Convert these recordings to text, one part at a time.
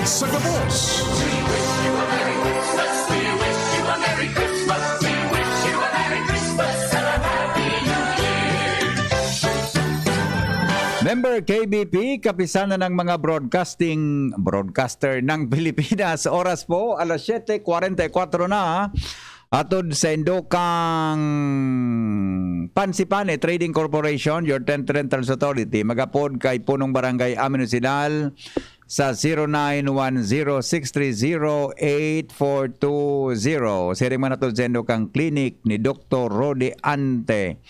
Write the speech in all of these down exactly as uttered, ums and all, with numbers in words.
Sa gabos. Member K B P, kapisanan ng mga broadcasting, broadcaster ng Pilipinas. Oras po, alas siyete kwarenta y kwatro na. Atod sa indokang Pansipane Trading Corporation, your tent rentals authority, magapod kay Punong Barangay Amin Osidal sa zero nine one zero six three zero eight four two zero. Siring man atod sa indokang clinic ni Doktor Rodi Ante.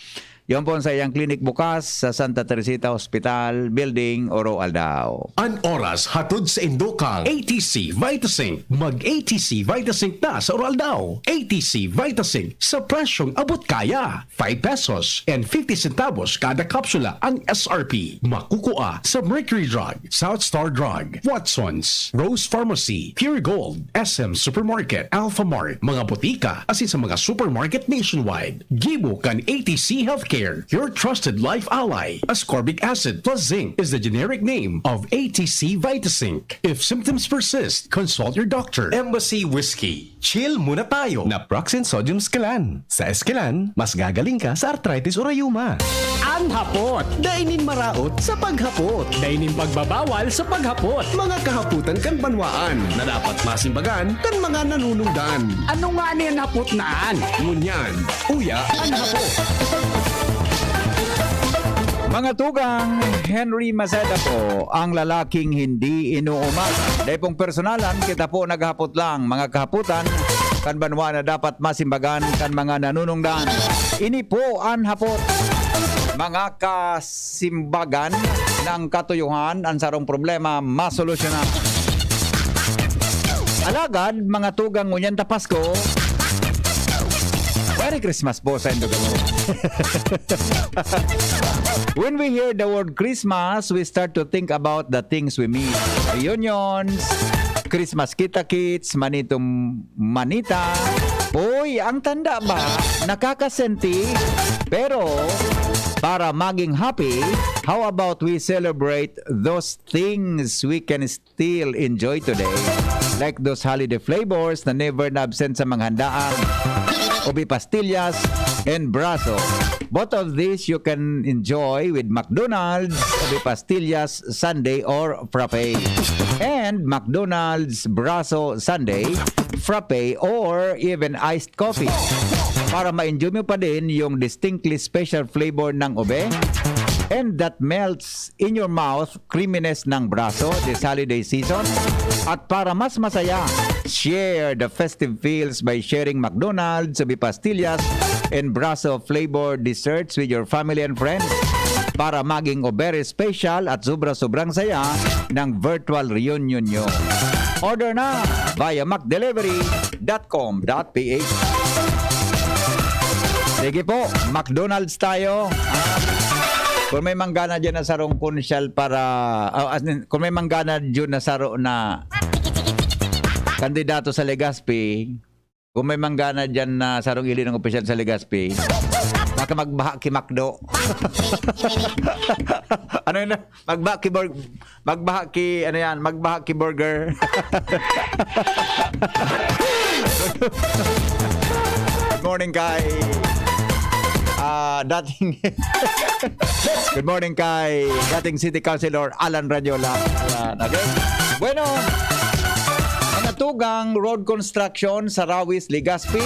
Yun po sa iyang clinic bukas sa Santa Teresita Hospital Building, Oro Aldao. An oras hatod sa indokang A T C Vitasync. Mag A T C Vitasync na sa Oro Aldao. A T C Vitasync sa presyong abot kaya. Five pesos and fifty centavos kada kapsula ang S R P. Makukua sa Mercury Drug, South Star Drug, Watson's, Rose Pharmacy, Pure Gold, S M Supermarket, Alphamart, mga botika, asin sa mga supermarket nationwide. Gibo kan A T C Healthcare, your trusted life ally. Ascorbic acid plus zinc is the generic name of A T C Vitasync. If symptoms persist, consult your doctor. Embassy Whiskey. Chill muna tayo. Naproxen Sodium Scalan. Sa Escalan, mas gagaling ka sa arthritis o rayuma. An hapot. Dai nin maraot sa paghapot. Dai nin pagbabawal sa paghapot. Mga kahapotan kan banwaan na dapat masimbagan kan mga nanunungdan. Ano nga ni an hapot na an? Ngunyan, uya an hapot. Mga tugang, Henry Maceda po, ang lalaking hindi inuumaga. Dai pong personalan, kita po naghahapot lang. Mga kahapotan, kan banwa na dapat masimbagan, kan mga nanunungdan. Ini po an hapot. Mga kasimbagan ng katuyuhan, ang sarong problema masolusyonan. Alagad, mga tugang, ngunyan ta Pasko, Merry Christmas po sa indo gamo. When we hear the word Christmas, we start to think about the things we miss. Reunions, Christmas kita-kits, manitom manita. Uy, ang tanda ba? Nakakasenti. Pero, para maging happy, how about we celebrate those things we can still enjoy today? Like those holiday flavors na never na absent sa mga handaan. Ube pastillas and braso. Both of these you can enjoy with McDonald's, ube pastillas sundae or frappe. And McDonald's braso sundae, frappe, or even iced coffee. Para ma-enjoy mo pa din yung distinctly special flavor ng ube and that melts in your mouth creaminess ng braso this holiday season. At para mas masaya, share the festive feels by sharing McDonald's, ube pastillas, and braso flavor desserts with your family and friends. Para maging o very special at sobra-sobrang saya ng virtual reunion nyo. Order na via mcdelivery dot com dot ph. Sige po, McDonald's tayo. Ah, kung may manggana dyan na sarong kunsyal para, ah, as in, kung may manggana dyan na saro na kandidato sa Legazpi, kung may manggana dyan na sarong ili ng opisyal sa Legazpi, baka magbaha ki McDo. Ano yun? Magbaha ki burg-, magbaha ki, ano yan? Magbaha ki burger. Good morning kay, ah, dating, good morning kay dating City Councilor Alan Radiola. Ayan, okay? Bueno, mga tugang, road construction sa Rawis, Legazpi,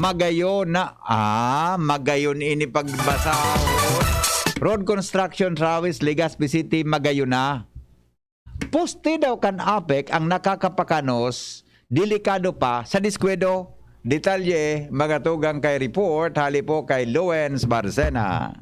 magayon na. Ah, magayon ini pagbasa. Road construction, Rawis, Legazpi City, magayon na. Poste daw kan APEC ang nakakapakanos, delikado pa sa diskwedo. Detalye, mga tugang kay report, hali po kay Lowens Barcena.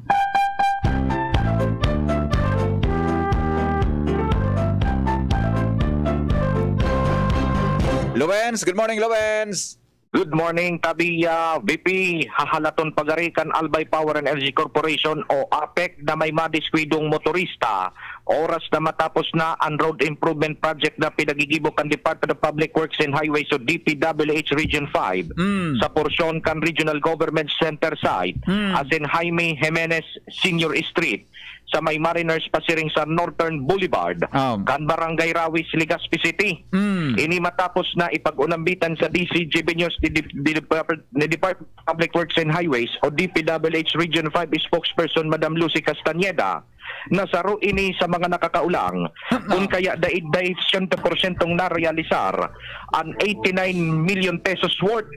Lowens, good morning, Lowens. Good morning, Tabia, V P. Hahalaton pagari kan Albay Power and Energy Corporation o APEC na may madiskwidong motorista oras na matapos na an road improvement project na pinagigibo kan Department of Public Works and Highways o D P W H Region five Mm. sa porsyon kan Regional Government Center site, Mm. asin Jaime Jimenez Senior Street, sa may Mariners pasiring sa Northern Boulevard, Um. kan Barangay Rawis, Legazpi City. Mm. Ini matapos na ipag-unambitan sa D C G B News ni Dep-, ni Depart-, ni Department of Public Works and Highways o D P W H Region five spokesperson Madam Lucy Castañeda, na saro ini sa mga nakakaulang, Hmm, kun no. kaya daid-daid siyento porsyentong narealisar an eighty-nine million pesos worth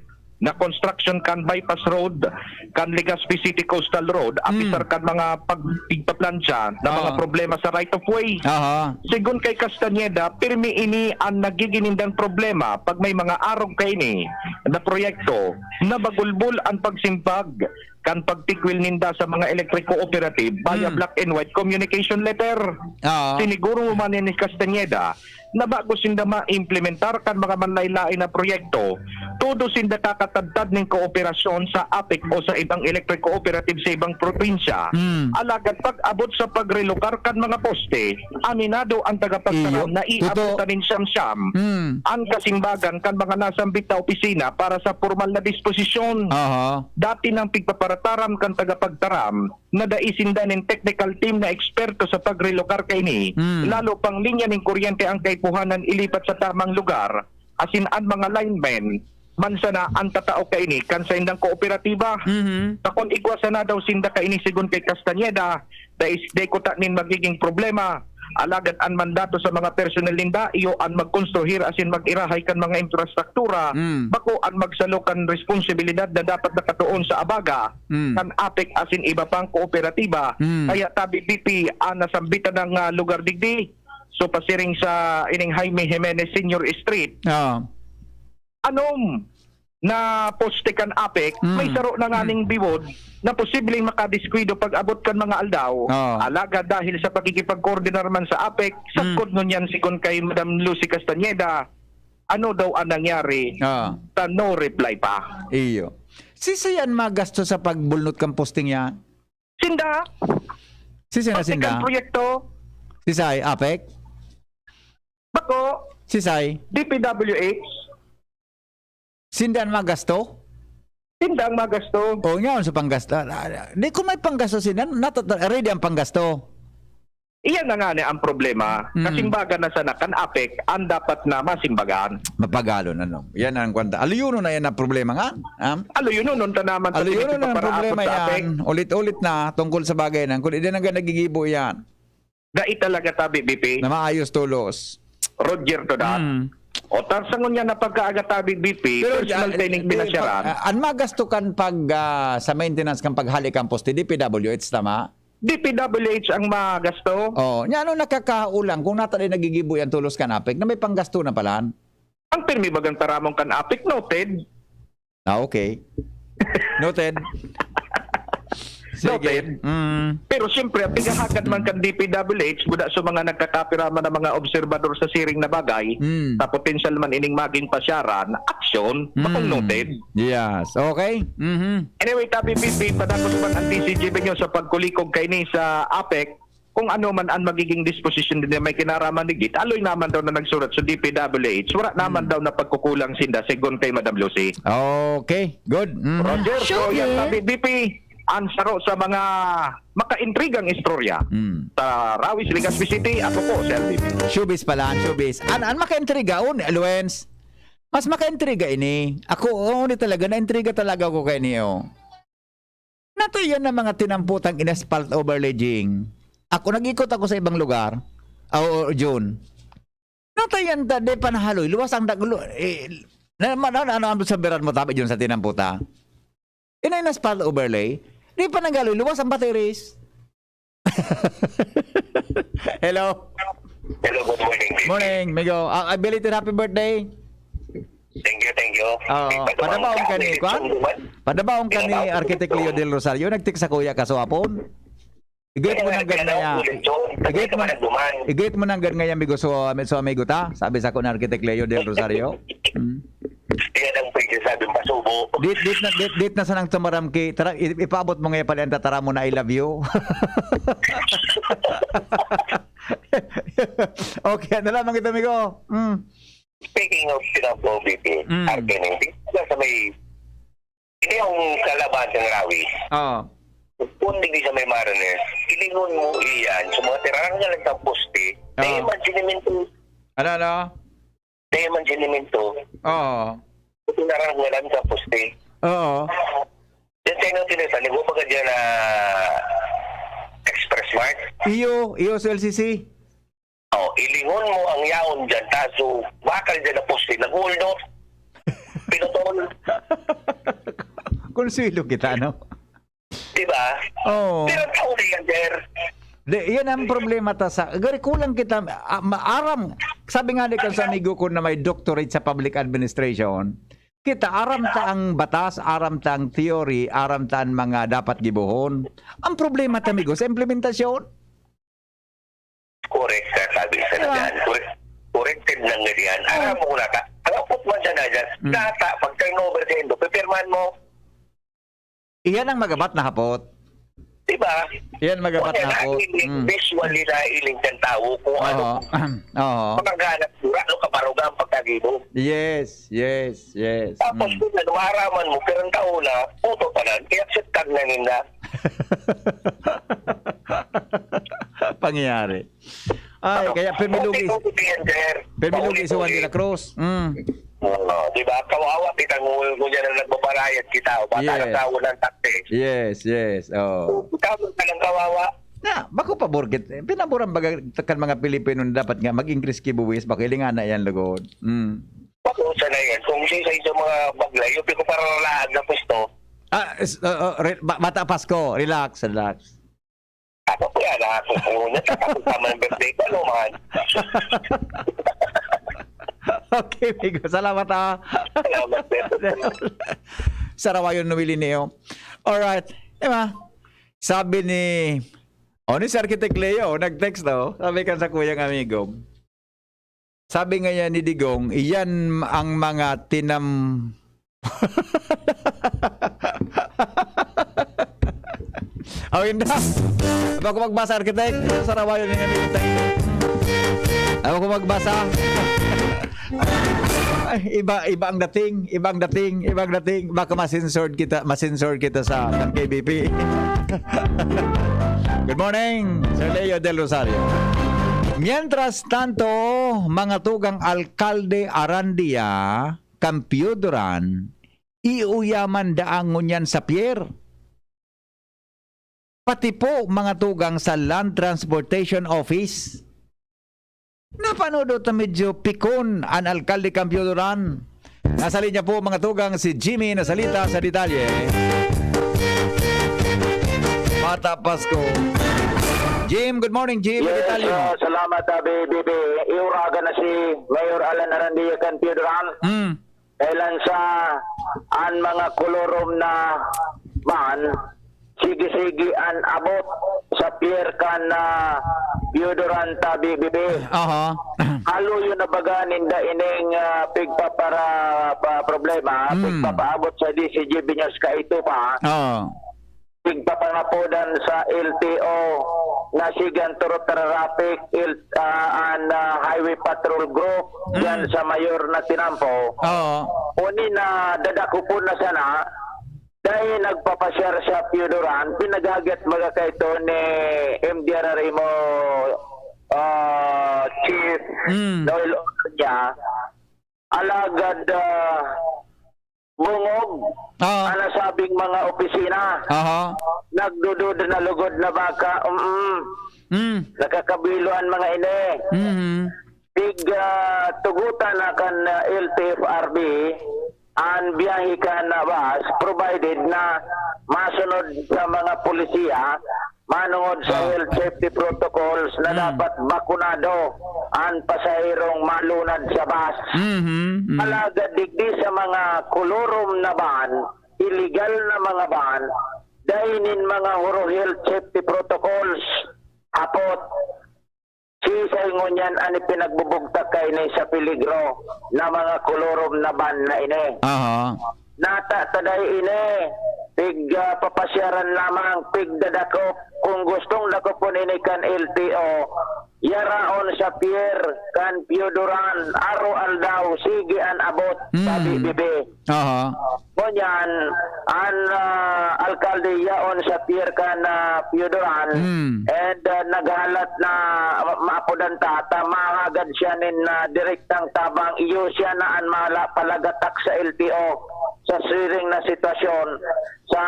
na construction kan bypass road, kan Legazpi City Coastal Road, Hmm. apisar kan mga pag-, pigpaplantsa na mga Ah. problema sa right of way. Aha. Sigon kay Castañeda, pirmi ini an nagigin nindang problema pag may mga arog kaini na proyekto na bagulbol an pagsimbag kan pagtikwil ninda sa mga electric cooperative via Hmm. black and white communication letter. Oo. Siniguro man ni Castañeda na bago sinda maimplementar kan mga manlaen-laen na proyekto, todo sinda kakatadtad nin kooperasyon sa APEC o sa ibang electric cooperative sa ibang probinsya. Hmm. Alagad pag-abot sa pagrelokar kan mga poste, aminado ang tagapagtaram Iyo. na Totoo. iabutan nin siyam-siyam Hmm. ang kasimbagan kan mga nasambit na opisina para sa pormal na disposisyon. Aha. Dati nang pigpaparataram kan tagapagtaram na dai sinda nin technical team na eksperto sa pagrelokar kaini, Hmm. lalo pang linya nin kuryente ang kaipuhan na ilipat sa tamang lugar, asin an mga linemen man sana an tatao kaini kan saindang kooperatiba. Mhm. Takon igwa sana daw sinda kaini, sigon kay Castañeda, dai, dai kuta nin magiging problema. Alagad an mandato sa mga personnel ninda, iyo an magkonstruhir asin mag-irahay kan mga infrastruktura, Hmm. bako an magsalo kan responsibilidad na dapat nakatuon sa abaga Hmm. kan APEC asin iba pang kooperatiba. Hmm. Kaya tabi, B P, an nasambitan ng, ah, lugar digdi, so pasiring sa ining Jaime Jimenez Senior Street, Ah. anom na poste kan APEC, Mm. may saro na nganing biwod na posibleng makadiskuido pag-abot kan mga aldaw. Oo. Alagad dahil sa pakikipagkoordinar man sa APEC, Mm. sagkod ngunyan, sigon kay Madam Lucy Castañeda, ano daw ang nangyari Oo. sa no reply pa? Iyo. Sisay an magasto sa pagbulnot kan posting yan? Sinda. Sisay na Pati sinda? kan proyekto. Sisay, APEC? Bako, Sisay? D P W H. Sinda an magasto? Sinda ang magasto. O, nga, sa panggasto. Ah, ah, di ko may panggasto sinda. Nata-, ready ang panggasto. Iyan na nga ni ang problema. Mm. Kasimbagan na sana kan APEC ang dapat na masimbagan. Mapagalon, ano? Yan ang kwanta. Aluyonon na yan ang problema nga. Am? Aluyonon, nun ta naman sa Aluyonon ang pinagpaparaapod problema sa APEC. yan. Ulit-ulit na tungkol sa bagay na. Kung hindi na nga nagigibo yan. Dai talaga tabi, B P. Na maayos tolos. Roger to that. Mm. O, ta sa ngunyan na pagkaaga tabi, B P, Pero, personal ah, training di, pinasyaran. pag, ah, an magasto kan pag, ah, sa maintenance kan paghali kan poste, D P W H, tama? D P W H ang magasto. Oh, nya ano nakakaulang kung nata di nagigibo yan tolos kan APEC na may panggasto na palan? Ang pirmi bagang taramon kan APEC, noted. Ah, okay. Noted. Sige. Noted. Mm. Pero siyempre, ang pigahagad man kan D P W H, guda sa mga nagkakapira man ang mga obserbador sa siring na bagay, Mm. sa potensyal man ining maging pasyaran, aksyon, bakong Mm. noted. Yes. Okay. Mhm. Anyway, tabi, B P, padagos man ang D C G B News sa pagkulikog kaini sa APEC, kung ano man ang magiging disposition din na may kinaraman ni Git, aloy naman daw na nagsurat sa D P W H, wala naman Hmm. daw na pagkukulang sinda, segun kay Madam Lucy. Okay, good. Mhm. Roger, so Showbiz. yan, tabi, B P, ang saro sa mga makaintrigang istorya Hmm. sa Rawis, Legazpi City. Ako po, si L B P. Showbiz pala, showbiz. An, an makaintriga, un, Luens. Mas makaintriga ini. Ako, oh, ni talaga, naintriga talaga ako kay niyo. Natayan na mga tinampotang in-asphalt overlay, Jing. Ako, nag-ikot ako sa ibang lugar. Ah, oo, June. Natayan ta, di pa nahaloy. Luwas ang daglo, eh, na, ma-, na, ano ang sabiran mo, tabi, June, sa tinamputa? Ina in-asphalt overlay. Di pa nagaloy. Luwas ang bateris. Hello. Hello, good morning, B P. Morning, Migo. Ah, belated happy birthday. Thank you, thank you. Oo. May padabaon Padabaon ka ni, kami, kwan? Padabaon ka ni Architect Leo Del Rosario. Nag-text sa kuya ka, so hapon. I-greet mo Kaya nang gad nga, ngaya. ulit yun. Kasi I-greet ka mo, pa nagduman. i-greet mo nang gad ngaya, amigo, so, so amigo ta. Sabi sa ko ni Architect Leo Del Rosario. Hmm. Yan ang pwede sabi, pasubo Dit, dit na, dit, dit na sanang tumaram ki, tara, i-, ipaabot mo ngayon pala ang tataram mo na I love you. Okay, ano lamang ito, amigo? Mm. Speaking of Pinampo, B P, Mm. Arkin, hindi ka sa may, hindi yung kalaban ng Rawi. Oh. Kung hindi sa may Mariners, ilingon mo iyan sa mga tirarangalan sa poste, Ah. dahil man sinimento, Ano, ano? dahil man sinimento, Oo. tinarangalan sa poste. Oo. Diyan sa inyo tinesa, nagbubaga dyan na Express Mart. Iyo, iyo sa L C C. Oh, ilingon mo ang yaon dyan, taso bakal dyan na poste, nag-uuldo. Pinutol. Konsuelo kita, no? Di ba? Oo. Pero tao na yan, sir. Di, yan ang problema ta sa, gari kulang kita, ah, maaram, sabi nga ni kan sa amigo ko na may doctorate sa public administration, kita aram ta ang batas, aram ta ang theory, aram ta ang mga dapat gibohon. Ang problema ta, amigo, sa implementasyon. Correct ka, sabi sa Diba? na dyan. Correct, corrected lang na diyan. Alam mo na ka, ang apot man siya na dyan. Mm. Data, pag turnover sa Indo, pipirmahan mo. Iyan ang magabat na hapot. Di ba? Iyan magabat Kaya na hapot. nailing, Mm. visually nailing ng tao kung ano Oo. Oo. pagkaganap, ano kabarugan, pagkagibo. Yes, yes, yes. Tapos Mm. kung ano, maaraman mo, pero ang tao na, puto pa lang, i-accept ka na ninda. Pangyayari. Ay, kaya permilugi, Puti, puti yan, sir. permilugi si Juan de la Cruz. Mm. Oo, di ba? Kawawa, kitang ko dyan na nagbabarayad kita, o bata Yes. na tao ng taxes. Yes, yes. Oh. Tama ka ng kawawa. Na, bako pabor kit, pinaboran baga kan mga Pilipino na dapat nga mag-increase ki buwis, bako ilingan na yan lugod. Mm. Bako sa na yan. Kung si sa isang mga baglay, yung piko pararalaag na pwesto. Ah, is- uh, uh, re- ba- bata Pasko, relax, relax. Ako po yan, ako po niya, tapos tama ng birthday ko, ano man. Okay, amigo. Salamat, ah. Salamat, sir. Sarawayon Noelineo. Alright. Diba? Sabi ni, oh, ni Sir Architect Leo, nag-text daw. Sabi kan sa kuyang amigo. Sabi nga yan ni Digong, iyan ang mga tinam... Oh, hindi. Ako magbasa, Architect. Sarawayon ni Architect. Ako magbasa. Ay, iba, iba ang dating, iba ang dating, iba ang dating. Baka masensored kita, masensored kita sa, sa K B P. Good morning, Sir Leo Del Rosario. Mientras tanto, mga tugang alkalde arandia, Campeodoran, iuyaman daang ngunyan sa pier. Pati po mga tugang sa Land Transportation Office. Napanood ta medyo pikon an alkalde Campeodoran. Nasa linya po mga tugang si Jimmy na salita sa detalye. Bata Pasko. Jim, good morning, Jim. Yes, Detalye mo. Uh, salamat, uh, B B B. Iuragan na si Mayor Alan Arandia Campeodoran. Mm. Kailan sa an mga kolorum na man, sige-sige an abot sa pier kan na Campeodoran ta, B B B. Aha. Halo yun na baga ninda ining uh, pigpapara pa problema, Mm. pigpapaabot sa D C G Binyas ka ito pa. Oh. Pigpapangapodan sa L T O na sigan turot traffic il, ah, an ah, Highway Patrol Group diyan Mm. sa Mayor na Tinampo. Oo. Uni na dadakupon na sana dahil nagpapasyar sa Piyuduran, pinaghagit magakay ito ni M D R R M O ah, Chief Mm. Noel Oña. Alagad ah, bungog Oo. ang nasabing mga opisina. Aha. Nagdudod na lugod na baka, um, Mm. nakakabilo an mga ini. Mhm. Pig ah, tugutan na kan ah, L T F R B an biyahe kan ah, bus, provided na masunod sa mga polisiya manungod sa Ah. health safety protocols na Mm. dapat bakunado an pasahirong malunad sa bus. Mhm. Mm. Alagad digdi sa mga kolorum na van, illegal na mga van, dai nin mga huro health safety protocols. Hapot, siisay ngunyan an ipinagbubugtak kaini sa peligro na mga kolorum na van na ini? Aha. Nata ta dai ini, pig, ah, papasyaran lamang, pigdadakop. Kung gustong dakopon ini kan L T O, yaraon sa pier kan Pio Duran, aro-aldaw, sige an abot, sabi Mm. bibi. Aha. Ngunyan, an, ah, alkalde yaon sa pier kan, ah, Pio Duran, Mm. and, ah, naghalat na ma-, maapodan ta, ta mahagad siya nin, ah, direktang tabang, iyo siya na an mahala palagatak sa L T O. Sa siring na sitwasyon sa,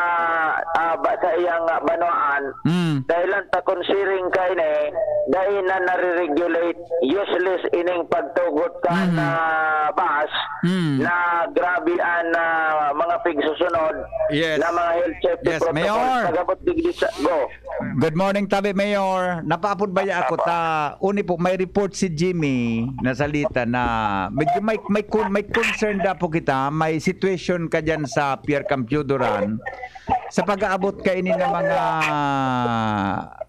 ah, ba, sa iyang, ah, banwaan. Mm. Dahilan ta kun siring kaini, dai na nare-regulate, useless ining pagtugot kan, Mhm. ah, bus Mm. na grabe an, ah, mga pigsusunod Yes. na mga health safety Yes, protocol. Mayor. Pag-abot digdi sa, go. Good morning, tabi, Mayor. Napaapod ba ya ako Apa? ta, uni po, may report si Jimmy na salita na medyo may, may con-, may concern da po kita, may situation ka dyan sa Pier Campiuduran. Sa pag-aabot kaini ng mga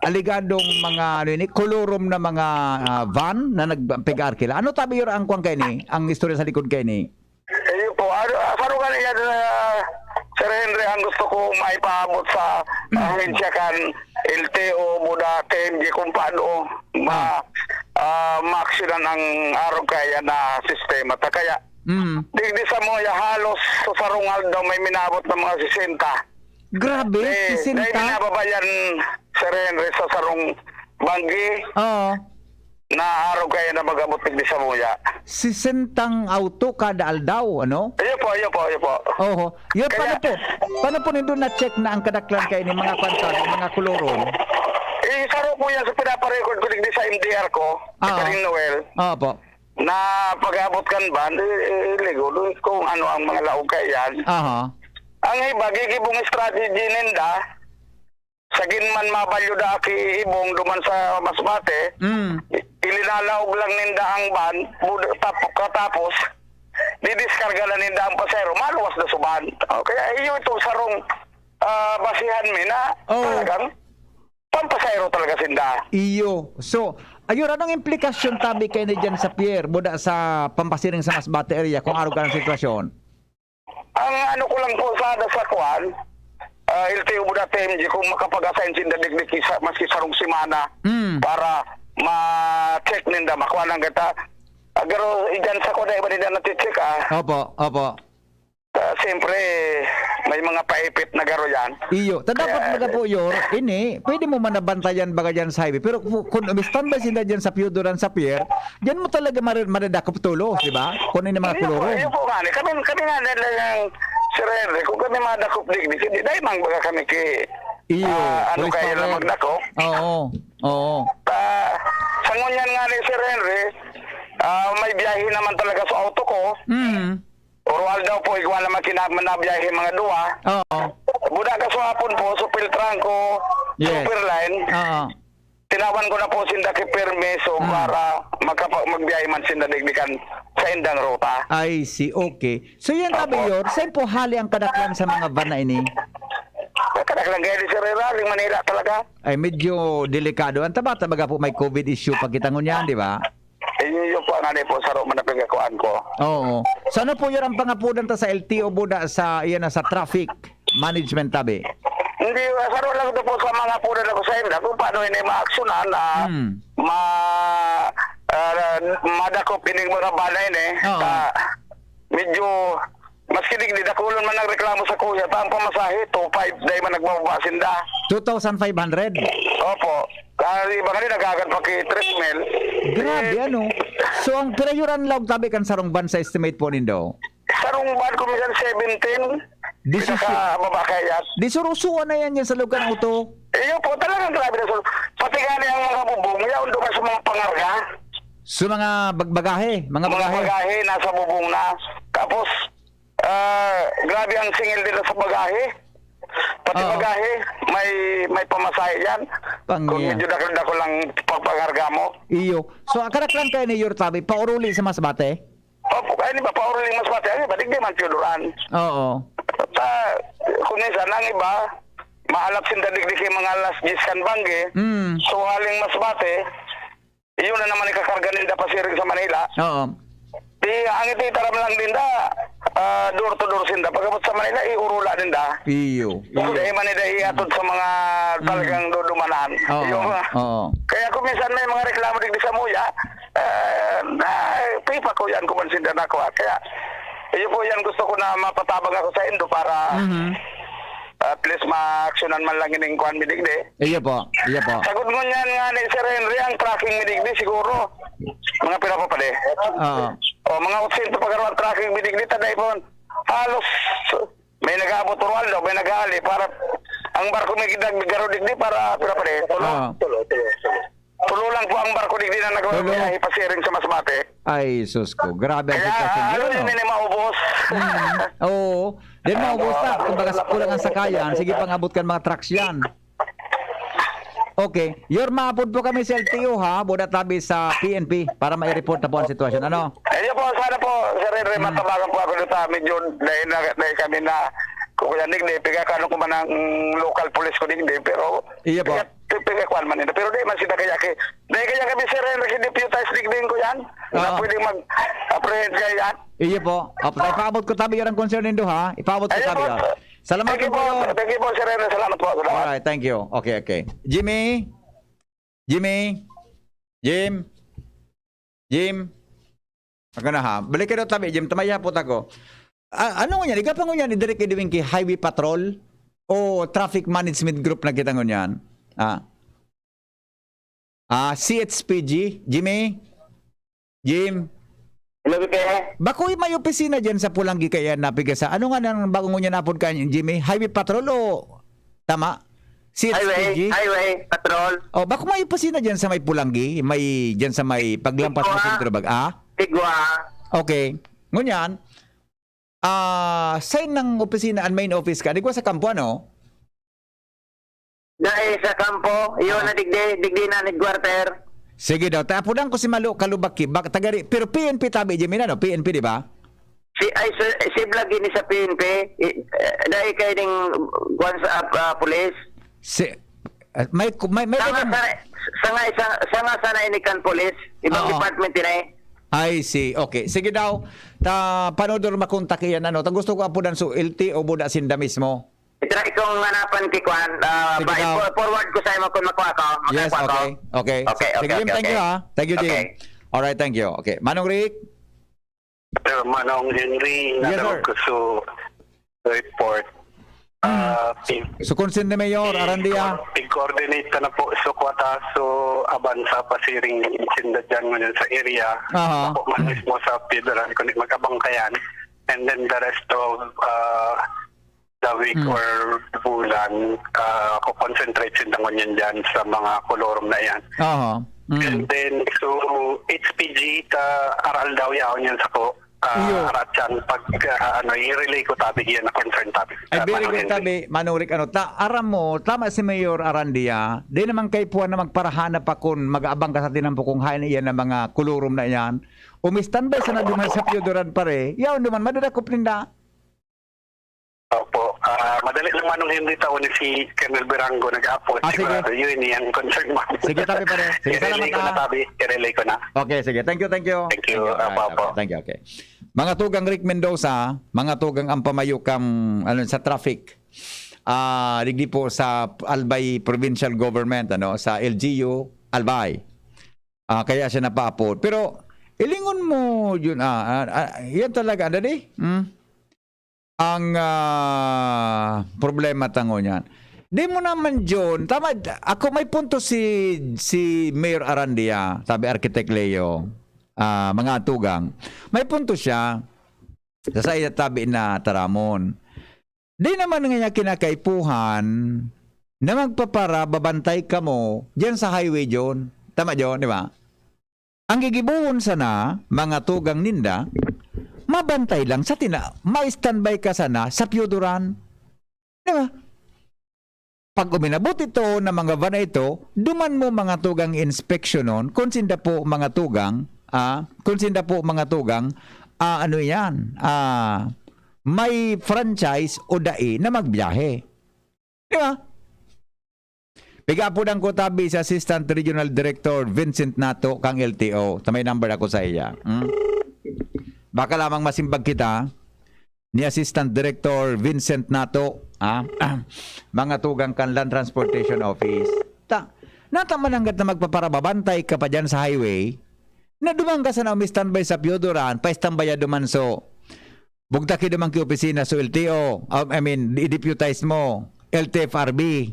aligadong mga, ano ini, kolorom na mga, ah, van na nagpig-arkila. Ano tabi yun ang kwan kaini? Ang istorya sa likod kaini? Ayun po. Ano, ah, saro ka na yan, ah, Sir Henry, ang gusto ko maipaabot sa Mm. ahensya kan L T O, Buda, T M G, kung paano ma-, Ah. ah, maaksyonan ang arog kaya na sistema. Ta kaya, Mm. digdi sa Moya, halos sa sarong aldaw may minaabot na mga sesenta. Grabe, May, may sesenta? binababayan, Sir Henry, sa sarong banggi. Oo. Na arog kaya na mag-abot digdi sa Moya. Sesentang auto kada aldaw, ano? Iyo po, iyo po, iyo po. Oho. Yun, Kaya paano po? Paano po nindo na-check na ang kadaklan kaini mga kwan ta, mga kolorom? Eh, saro po yan sa pinaparecord ko digdi sa M D R ko, Ah. Karing Noel, Opo. na pag-abot kan van, eh, eh, ligo, doon kung ano ang mga laog kaya yan. Aha. Ang iba, gigibong strategy ninda, sagin man mabalyo da aki ibong duman sa Masbate, Mm. i-, ilinalaog lang ninda ang van, bud-, tap-, katapos, didiskarga na ninda ang pasahero, maluwas na suban. O, kaya iyo itong sarong, ah, basihan mi na Oo. talagang pampasahero talaga sinda. Iyo. So, ayun, anong implikasyon tabi kaini dyan sa pier, buda sa pampasiring sa Masbate area, kung arog ka ng sitwasyon? Ang ano ko lang po sana sa kwan, ah, L T O buda T M G, kung makapag-assign sinda digdi ki sa, maski sarong semana Mm. para ma-check ninda, makuha lang kita. Ah, pero dyan sa kwan, iba nila nati-check, ah. Opo, opo. Ah, siyempre, may mga paipit na garo yan. Iyo. Ta dapat Kaya baga po, Yor, ini, pwede mo man nabantayan baga dyan sa highway. Pero ku-, kung umi-standby sinda dyan sa Pio Duran sa pier, dyan mo talaga mare-, madadakop tulos, di ba? Kung ano yung mga Ayun po, kulurong. ayun po nga, eh. Kami, kami nga nila yung Sir Henry, kung kami madakop digdi, hindi, dahil mang baga kami ki, Iyo, ah, ano police kayo na power. magdakop. Oo, oo. Ah, sa ngunyan nga ni Sir Henry, ah, may biyahe naman talaga sa auto ko. Mm. Oro aldaw po, igwa naman kina-, manabiyahe mga duwa. Oo. Buda ka sa hapon po, so Piltranco, Yes. Superline. Oo. Tinawan ko na po sinda ki permiso Mm. para magkapa-, magbiyahe man sinda digdi kan sa indang ruta. I see. Okay. So, yan, Opo. Tabi, Yor, saan po hali ang kadaklan sa mga van na ini? Ang kadaklan kayo di Sir Rally, Manila talaga. Ay, medyo delikado. Ang taba-taba po, may covid issue pa kita ngunyan, di ba? Eh, yun, yun po ang ano po, saro man ang pagkakuan ko. Oo. So, ano po yun ang pangapudan ta sa L T O buda sa, iyan na, sa traffic management, tabi? Hindi, saro lang ito po sa mga punan ako sa inda kung paano ini maaksyonan na Hmm. ma-, ah, madakop ining mga banay ni. Oo. Sa medyo, maski digdi, dakulon man nagreklamo sa kuya, ta ang pamasahe, two five, dahil man nagbababa sinda. Two thousand five hundred? Opo. Kaya iba nga rin, naghahagan pa ki tres mil. Grabe, Eh, ano? So, ang pirayuran laog tabi kan sarong van sa estimate po nindo? Sarong van ko minsan seventeen. Disisyo- Pinakababa kaya yan. Di surusuan na yan, yan sa lugar ng auto. Iyo po, talagang grabe na suru-, pati nga na yung mga bubong, yaon doon sa mga pangarga. So, mga bag-, bagahe, mga Mga bagahe. bagahe, nasa bubong na. Tapos, ah, grabe ang singil nila sa bagahe. Pati Oo. bagahe, may, may pamasahe yan. Pang Kung iya. medyo dakal-dakal lang pagpangarga mo. Iyo. So, ang karaklan kayo ni Yortabi, pauruli sa Masbate? Opo, kaya ni ba, pauruli Masbate, ang iba, digdi man Pio Duran. Oo. Ta, kung minsan, ang iba, maalap sinda digdi kay mga alas diyes kan banggi. Mm. So, haling Masbate, iyon na naman ikakarga ninda pasiring sa Manila. Oo. Di, ang ititaram lang ninda, ah, door to door sinda. Pag-abot sa Manila, iurula ninda. Iyo, iyo. Dai man nila ihatod sa mga Hmm. talagang dudumanan. Oo, Yung, ah, oo. kaya kung minsan may mga reklamo digdi sa Muya, eh, na, pipakuyan ko man sinda na kuha. Kaya, iyo po yan, gusto ko na mapatabang ako sa indo para Mhm. at least ma-actionan man lang ining kuwan mi digdi. Iyo po, iyo po. Sagod ngunyan nga ni Sir Henry, ang tracking mi digdi siguro. Mga pira pa pala eh. Oo. O, mga otsento pa garo ang tracking mi digdi, taday po. Halos may nag-aabot Roaldo, may nag-aali para ang barko may gidag garo digdi para pira pa eh. Tulo. Oo. Tulo, tulo, tulo. Tulo lang po ang barko digdi na nagawa Tulo. biyahe pasiring sa Masbate. Ay, sus ko. Grabe ang Kaya, sitwasyon ano yun, yun, no? Hindi maubos. Mm. Oo. Di maubos na. Kumbaga, kulang ang sakayan. Sige, pang-abot kan mga trucks yan. Okay. Yorma, apod po kami sa L T O, ha? Buda tabi sa P N P para ma-report na po ang sitwasyon. Ano? Ayun po, sana po, Sir Henry, Hmm. matabagan po ako dito. Medyo dahil, na, dahil kami na kukuyanig na ipigakano ko man ang local police ko digdi, pero Iya po. piga-, pi-, pigakwan man nila. Pero di man sila kaya ki-, dahil kaya kami, Sir Henry, deputize digdi ko yan. Oo. Na pwedeng mag-apprehend kaya yan. Iya po. Ap-, ipaabot ko tabi yan ang concern nindo, ha? Ipaabot ko Ayun tabi po. yan. Salamat Thank you po, po. Thank you po, Sir Henry. Salamat po. Salamat. Alright, thank you. Okay, okay. Jimmy? Jimmy? Jim? Jim? Ako na, ha? Balik ka daw tabi, Jim. Tamaya po tako. Ah, ano ngunyan? Iga pa ngunyan, idirek idiwing ki Highway Patrol o Traffic Management Group na kita ngunyan? Ah. Ah, C H P G? Jimmy? Jim? Hello, Pepe. Bako may opisina dyan sa Pulanggi kaya napiga sa, ano nga nang bago ngunyan apod ka, Jimmy? Highway Patrol o, tama? C H P G? Highway, Highway Patrol. Oh, bako may opisina dyan sa may Pulanggi? May, dyan sa may paglampas mo Tigwa. Sentro Bag-, ah? Tigwa. Okay. Ngunyan, ah, saan ng opisina, ang main office ka? Di ko sa kampo, ano? Dai sa kampo, iyo Ah. na digdi, digdi na headquarter. Sige daw, tapudan ko si Malo Kalubaki, bak-, tagari, pero P N P tabi, Jimmy, ano? P N P, di ba? Si, ay, si, si Vlog ini sa P N P, i-, eh, dai kay ning, kuwan sa, ah, ah, pulis. Si, ah, may, may, may Sanga ganun. Sana, sanga, sanga, sanga sana ini kan pulis, ibang Oo. department ini. I see. Okay. Sige daw, ta, panodor makontak iyan, ano? Ta gusto ko apudan so L T O buda sinda mismo. I-try kong hanapan ki Kwan, ah, Sige ba, daw. i-for-, forward ko sa imo kung makuha ko. Yes, Makuha ko. okay, okay. Okay, Sige, okay, Jim, okay, thank you, okay. ha. Thank you, Jim. Okay. Alright, thank you. Okay. Manong Rick? Sir, Manong Henry, Yes, sir. nanawag ko sa report. Mm. Ah, pin- So, concern ni Mayor pin- Arandia? pin-coordinate ka na po sa Kuwataso, Abansa, Pasiring, Sinda dyan ngayon sa area. Aha. Ako man Mm. mismo sa Piedra, kundi mag-abang ka yan. And then the rest of, ah, the week Mm. or bulan, ah, ako concentrate sinda ngunyan dyan sa mga kolorum na yan. Aha. Mm. And then, so, H P G, ta, aral daw yaon yan sa ko, ah, Iyo. aratsan, pag, ah, ano, i-relay ko tabi, yan na concern tabi. Ay, Ah, very Manong good, Henry. tabi, Manong Rick, ano, ta, aram mo, tama si Mayor Arandia, di naman kay puwan na magparahanap pa kun mag-aabang ka sa tinampo kung hain iyan na mga kolorum na yan. Umi-standby sana duman sa Pioduran, pare. Yaon duman, madadakop ninda. Opo. Ah, madali lang, Manong Henry, tao ni si Colonel Birango nag-aapod. Ah, sige. Sigurado yun, yung concern mo. Sige, tabi, pare. Sige, I-relay salamat, ko na, ah. tabi. I-relay ko na. Okay, sige. Thank you, thank you. Thank you. Thank you. Apo, Alright, apo. okay. Thank you, okay. Mga tugang Rick Mendoza, mga tugang ang pamayukang, ano, sa traffic. Ah, digdi po sa Albay Provincial Government, ano, sa L G U, Albay. Ah, kaya siya napaapod. Pero, ilingon mo yun, ah, ah, ah, yan talaga, ano di? Hmm? Ang, ah, problema tango niyan. Di mo naman, John, tama, ako may punto si, si Mayor Arandia, sabi Architect Leo, ah, mga atugang. May punto siya, sa sayo tabi na taramon. Di naman nga niya kinakaipuhan na magpapara, babantay kamo diyan sa highway, John. Tama, John, di ba? Ang gigibohon sana, mga tugang ninda, mabantay lang sa tina-, ma-standby ka sana sa Pioduran. Di ba? Pag uminabot ito na mga van na ito, duman mo mga tugang inspeksyonon, kung sinda po mga tugang, ah, kung sinda po mga tugang, ah, ano yan, ah, may franchise o dai na magbiyahe. Di ba? Pigapudan ko tabi si Assistant Regional Director Vincent Nato kang L T O. Ta may number ako sa iya. Hmm? Baka lamang masimbag kita. ni Assistant Director Vincent Nato, ah, mga tugang kan Land Transportation Office. Ta, nata mananggad na magpaparababantay ka pa dyan sa highway, na duman ka sana umi-standby sa Pioduran, pa-standby duman so, bugtaki duman ki opisina so L T O, um, I mean, i-deputize mo, L T F R B.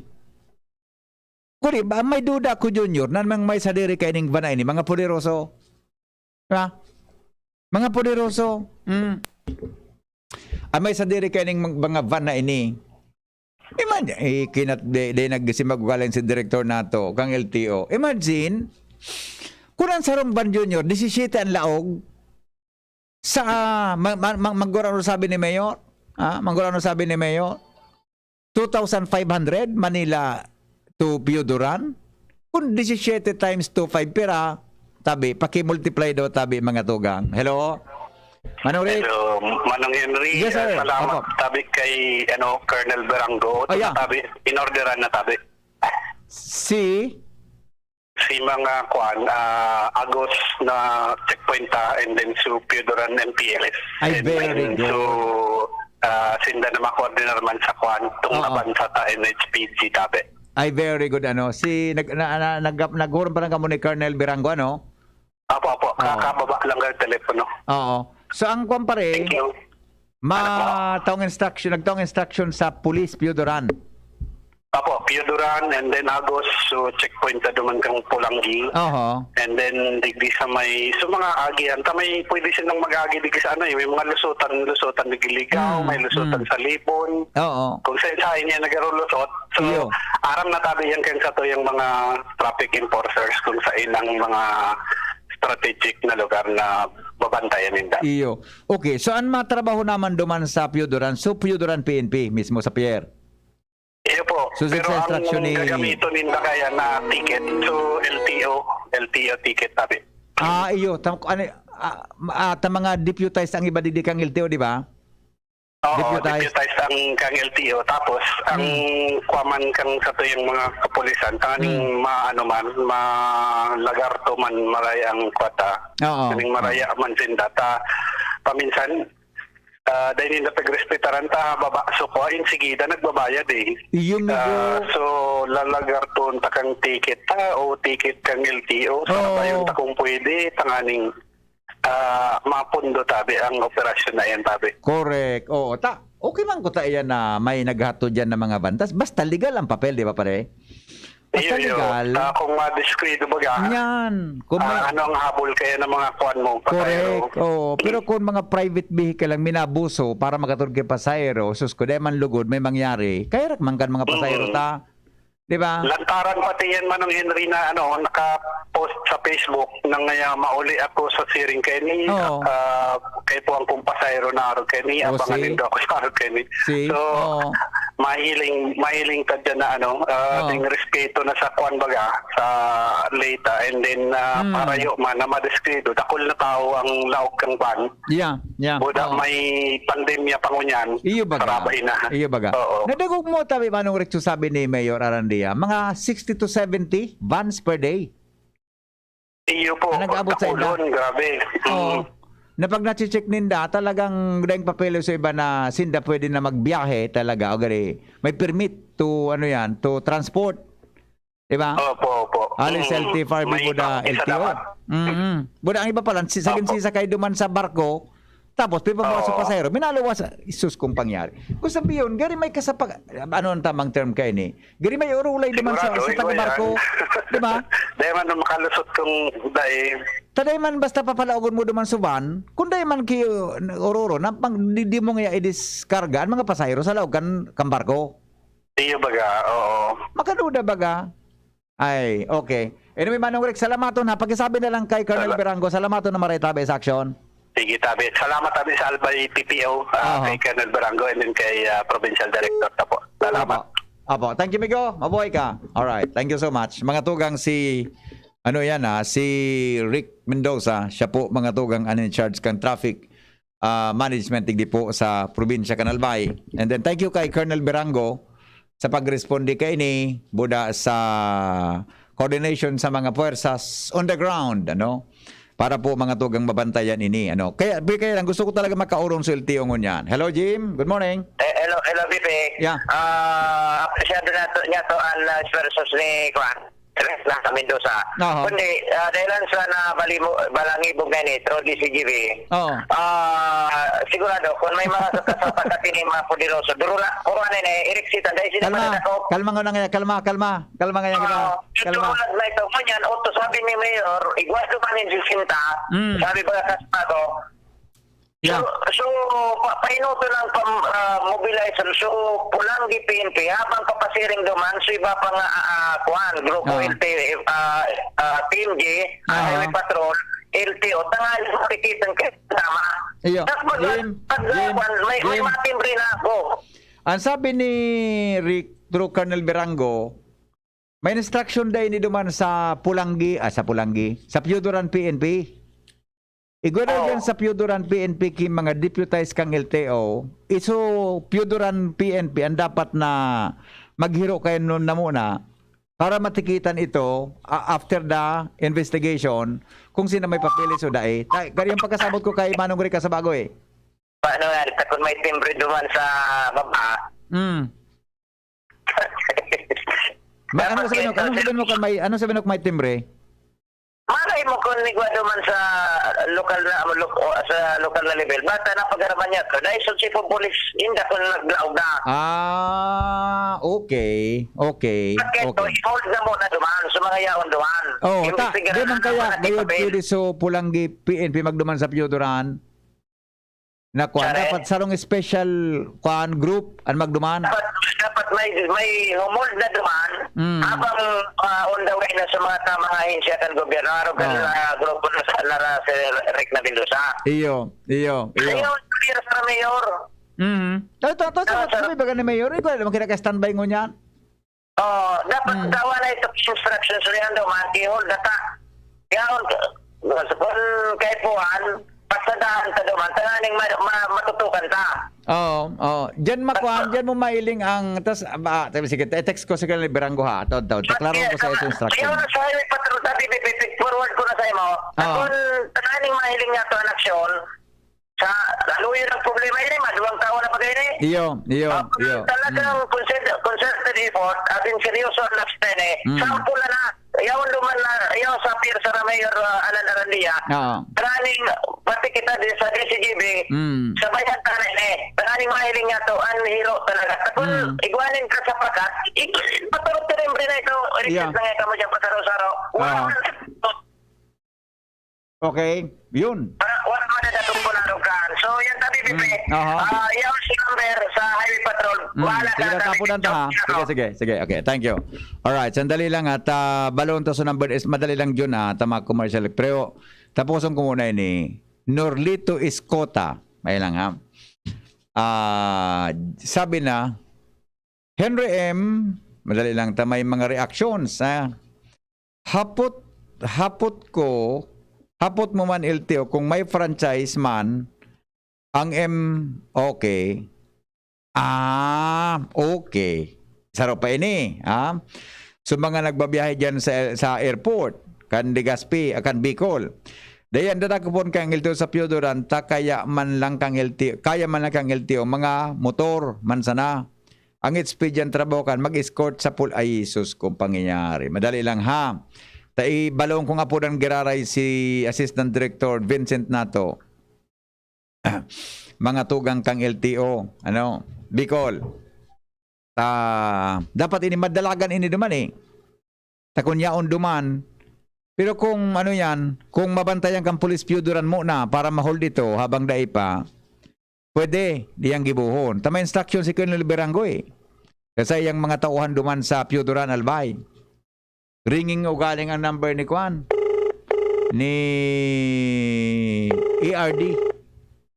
Kuri, ba, may duda ko, Junior, na mang may sadiri kaining van na ini, mga poderoso. Ha? Mga poderoso. Mm. Ang may sadiri kaining mang-, mga van na ini. Imagine, eh, kinat-, de, de, nagsimag-ugaling si direktor nato, kang L T O. Imagine, kung ang sarong van, Junior, disisiyete ang laog, sa, ma-, ma-, ma-, manggurano sabi ni Mayor? Ha? Manggurano sabi ni Mayor? Two thousand five hundred, Manila to Pioduran? Kung disisiyete times two five pira, tabi, paki-multiply daw, tabi, mga tugang. Hello? Manong Rick? Hello, Manong Henry. Yes, sir. Ah, salamat, Opo. tabi, kay, ano, Colonel Berango. Oh, yeah. Tabi, inorderan na, tabi. Si? Si mga, kwan, ah, Agos na checkpoint ta, and then so Pioduran M P L S. Ay, And very then good. so, ah, sinda na makoordinar man sa, kwan, tong Oo. laban sa ta N H P G, tabi. Ay, very good, ano. Si, nag-, na, na, nag-, naghuron pa lang kamo ni Colonel Berango, ano? Apo, apo. Oo. Kakababa lang ng telepono. Oo. So, ang kwan pa rin, Thank you. ma-, Ano po? taong instruction, nagtaong instruction sa police, Pioduran. Apo, Pioduran, and then Agos, so checkpoint ta duman kang Polanggi. Oho. And then, digdi sa may, so mga agihan, ta may pwede silang mag-agi digdi sa ano eh, may mga lusutan, lusutan digdi Ligao, Mm, may lusutan mm. sa Libon. Oo. Kung sa, sa inyo nagarulusot, so, Iyo. aram na tabi yan kan sato yung mga traffic enforcers kung sa inang mga strategic na lugar na babantayan ninda. Iyo. Okay, so an matrabaho naman duman sa Pioduran, so Pioduran P N P mismo sa pier? Iyo po. So, Pero sa ang instruction ni gagamiton ninda kaya na ticket, so L T O, L T O ticket tabi. Ah, iyo. Tam-, ano, ah, ma-, ah, ta mga deputized ang iba digdi kang L T O, di ba? Oo, Deputized. deputized ang kang L T O. Tapos, ang Hmm. kwaman kang sato yung mga kapulisan, tanganing Hmm. maano man, malagarto man, maray ang kwata. Oo, Kaning oo. maraya man sinda. Ta, paminsan, ah, dahil ninda pagrespetaran ta, baba, so, kwa, insigida, nagbabayad eh. Iyo, Ah, migo. so, lalagarton ta kang ticket ta o ticket kang L T O. So, Oo. nabayon ta kung pwede, tanganing ah, mapundo tabi ang operasyon na yan, tabi. Correct. Oo, ta, okay man ko ta iyan na may naghatod diyan ng mga bantas. Basta legal ang papel, di ba, pare? Basta Iyo, iyo. legal. Ah, kung madeskrido baga, Yan. Kung may ah, ano ang habol kaya ng mga kwan mo, pasahero? Correct. Oo. Pero kung mga private vehicle lang minabuso para makaturog kay pasahero, sus ko, dahil man lugod, may mangyari. Kaya rak man kan mga pasahero Mm. ta. Di ba? Lantaran pati yan, Manong Henry, na ano, naka-post sa Facebook na ngaya mauli ako sa siring kay ni, Oo. ah, kay po ang kong pasahero na araw kay ni, O, abangan si? nindo ako sa araw kay ni. Si? So, Oo. mahiling, mahiling ta dyan na ano, ah, Oo. ding respeto na sa kwan baga, sa leta, and then, ah, Mm. parayo man na madeskrido, dakul na tao ang laog kang van. Yeah, yeah. Buda Oo. may pandemya pa ngunyan, Iyo baga. sarabay na. Iyo baga. Oo. Nadagog mo, tabi, Manong Rex, sabi ni Mayor Arandia, mga sixty to seventy vans per day. Iyo po, Ang nag-abot sa inda. dakulon, grabe. Oo. Mm. Na pag nache-check ninda, talagang daing papel sa iba na sinda pwede na magbiyahe talaga, o gari, may permit to, ano yan, to transport. Di ba? Opo, opo. Alis Mm. L T F R B, May buda ipang-, isa L T O. dapat. Mm-mm. Buda ang iba pala, si-, sagin Opo. sisakay duman sa barko, tapos pipabawas sa Opo. pasahero, minaluwas sa, isus kung pangyari. Kung sabi yun, gari may kasapag-, ano ang tamang term kayo ni? Gari may urulay duman sa, Sigurado, sa iba taga-barko. yan. Di ba? Dahil man makalusot kung dahil Taday man basta papalaogon mo duman sa van, kung dai man ki, uh, ororo, na pang, di, di mo nga idiskarga ang mga pasahero sa laog kan, kan barko. Iyo baga, oo. Makaduda baga. Ay, okay. Anyway, Manong Rick, salamaton ha. Pakisabi na lang kay Colonel Sala- Berango, salamaton na maray tabi sa aksyon. Sige, tabi. Salamat tabi sa Albay P P O, ah, Aha. kay Colonel Berango, and then kay, ah, Provincial Director ta po. Salamat. Apo. Apo. Thank you, Migo. Mabuhay ka. Alright. Thank you so much. Mga tugang, si, ano yan, ah, si Rick Mendoza. Siya po, mga tugang, ang in charge kan traffic, ah, management digdi po sa probinsya kan Albay. And then, thank you kay Colonel Berango sa pagresponde kaini, buda sa coordination sa mga puwersas on the ground, ano? Para po mga tugang mabantayan ini, ano. Kaya, kaya lang, gusto ko talaga makaurong sa L T O ngunyan. Hello, Jim. Good morning. Eh, hello, hello, Bibi. Yeah. Ah, apresyado na to, niya to ang, ah, esfuerzos ni, kuwan, Res na sa Mendoza. Oo. Kundi, ah, dahil lang sa nabalimo-, balangibog na ini, through D C G B. Oo. Ah, sigurado, kung may mga kasapakat ini, mga poderoso, duro na, puro ano ini, ireksita, dahil sila Kalma, madadakop. Kalma nga na nga, kalma, kalma. Kalma nga yan, kalma. Oo. Kalma. Tulad na ito, ngunyan, o to sabi ni Mayor, igwa duman yung sisenta, Mm. sabi ba ka sa ako? Yeah. So, so, pa, painuto lang pam, ah, mobilize, so, Pulangi P N P, habang papasiring duman, so iba pa nga, ah, ah, kuwan, grupo Oo. L T, ah, ah, Team G, ah, Aha. Highway Patrol, L T O, tangali makikita ang kasama. Iyo. Tapos pag, Jim, pag, Jim, kuwan, may, may Jim. Mga timbre na ako. Ang sabi ni Rick, through Colonel Berango, may instruction dai ni duman sa Pulangi, ah, sa Pulangi, sa Piyuduran P N P. Igwa daw Oo. dyan sa Piyuduran P N P ki mga deputized kang L T O, iso Piyuduran P N P ang dapat na maghiro kayo nun na muna para matikitan ito, a-, after the investigation, kung sino may papeles o dai. Ta-, kaya yung pagkasabot ko kay Manong Rica sa bago eh. Paano yan? Takon may timbre duman sa baba. Mm. Ma-, ano Dapat sabihin mo, yan, ano sabihin mo kung may, ano sabihin mo kung may timbre? Malay mo kung igwa duman sa lokal na, lo-, o, sa lokal na level. Basta napag-araman niya to. Dahil sa chief of police, hindi ako naglaog na. Ah, okay. Okay, Bakit to? okay. I-hold na muna duman sa mga yaon duman. Oh, ta, Imbestigahan di man na kaya, naman ang gayod ipapel. pwede so Pulangi P N P magduman sa Piyuduran? Na kuwan, Correct. dapat sarong special, kuwan, group ang magduman. Dapat, dapat may, may humold na duman Mm. habang, ah, on the way na sa mga tamang ahensya kan gobyerno, araw kan, Oh. ah, grupo na sa, na ra, si Rick na Mendoza. Iyo, iyo, iyo. Ayaw, clear sa mayor. Mhm. Ito, ito, Ah, sa, sa sa, may baga ni Mayor, ikaw naman kinaka-standby ngunyan. Oh, dapat Hmm. dawa na ito instruction sa liyan daw, man, kihol data. Yaon, kung kaipuhan, pasadahan ta daw, man, tanganing ma-, ma-, matutukan ta. Oo, oo. Diyan makuha, At diyan mo mailing ang, tas, ah, ba, tabi, sige, te-, text ko sa kanila, Beranggo, ha? Tawad, tawad. Paklaro ko sa ito instruction. Yaon sa highway patrol, sabi, pi-, pi-, forward ko na sa imo. Oo. Kung tanganing mahiling niya to ang aksyon, Sa, ano yun ang problema yun eh, maduwang taon na pa kayo na eh. Iyo, iyo, Ah, iyo. Talagang Mm. concert-, concerted effort, as in seryoso ang next time eh. Mm. Sample na na, yaon duman na, yaon sa Pier Sara Mayor, ah, Alan Arandia. Oo. Running, pati kita din sa D C G B, Mm. sabayan ta na eh. Running mahiling nga to, ang hero talaga. Tapos, Mm. igwanin ka sa pakat, ik-, paturot ka rin, Brina, ikaw, Yeah. request na nga ka mo dyan, pasaro-saro. Wala Ah. man. Okay, yun. Wala, wala man na datong Pularogan. So, yan, sabi, Pipe. Mm, aha. Ah, yaon si number sa Highway Patrol. Mm, Bahala sige, ka, sabi, tatapunan ta, ha? Sige, sige, sige. Okay, thank you. Alright, sandali lang at, ah, balon ta sa number is madali lang yun, ah, tama commercial. Pero, tapusan ko muna ini. Norlito Escota. May lang, ha? Ah, sabi na, Henry M, madali lang ta, may mga reactions, ha? Hapot, hapot ko, hapot mo man, L T O, kung may franchise man, ang M, okay. Ah, okay. Saro pa ini, ha? So, mga nagbabiyahe dyan sa, sa airport, kan Legazpi, ah, kan Bicol. Dayan, dadakopon kang L T O sa Pioduran, ta kaya man lang kang L T O, kaya man lang kang L T O, mga motor, man sana. Ang H P diyan trabaho kan, mag-escort sa pul-, ay, sus, kung pangyayari. Madali lang, ha? Ta, ibalong kong apo ng giraray si Assistant Director Vincent Nato. Mga tugang kang L T O, ano, Bicol. Ta, dapat ini madalagan ini duman, eh. Ta kun yaon duman. Pero kung ano yan, kung mabantayan kang pulis Pioduran muna para ma-hold ito habang dai pa, pwede, diyang gibohon. Ta may instruction si Colonel Beranggoy. Kasi yang mga tauhan duman sa Pioduran, Albay. Ringing ugaling ang number ni Kwan. Ni E R D.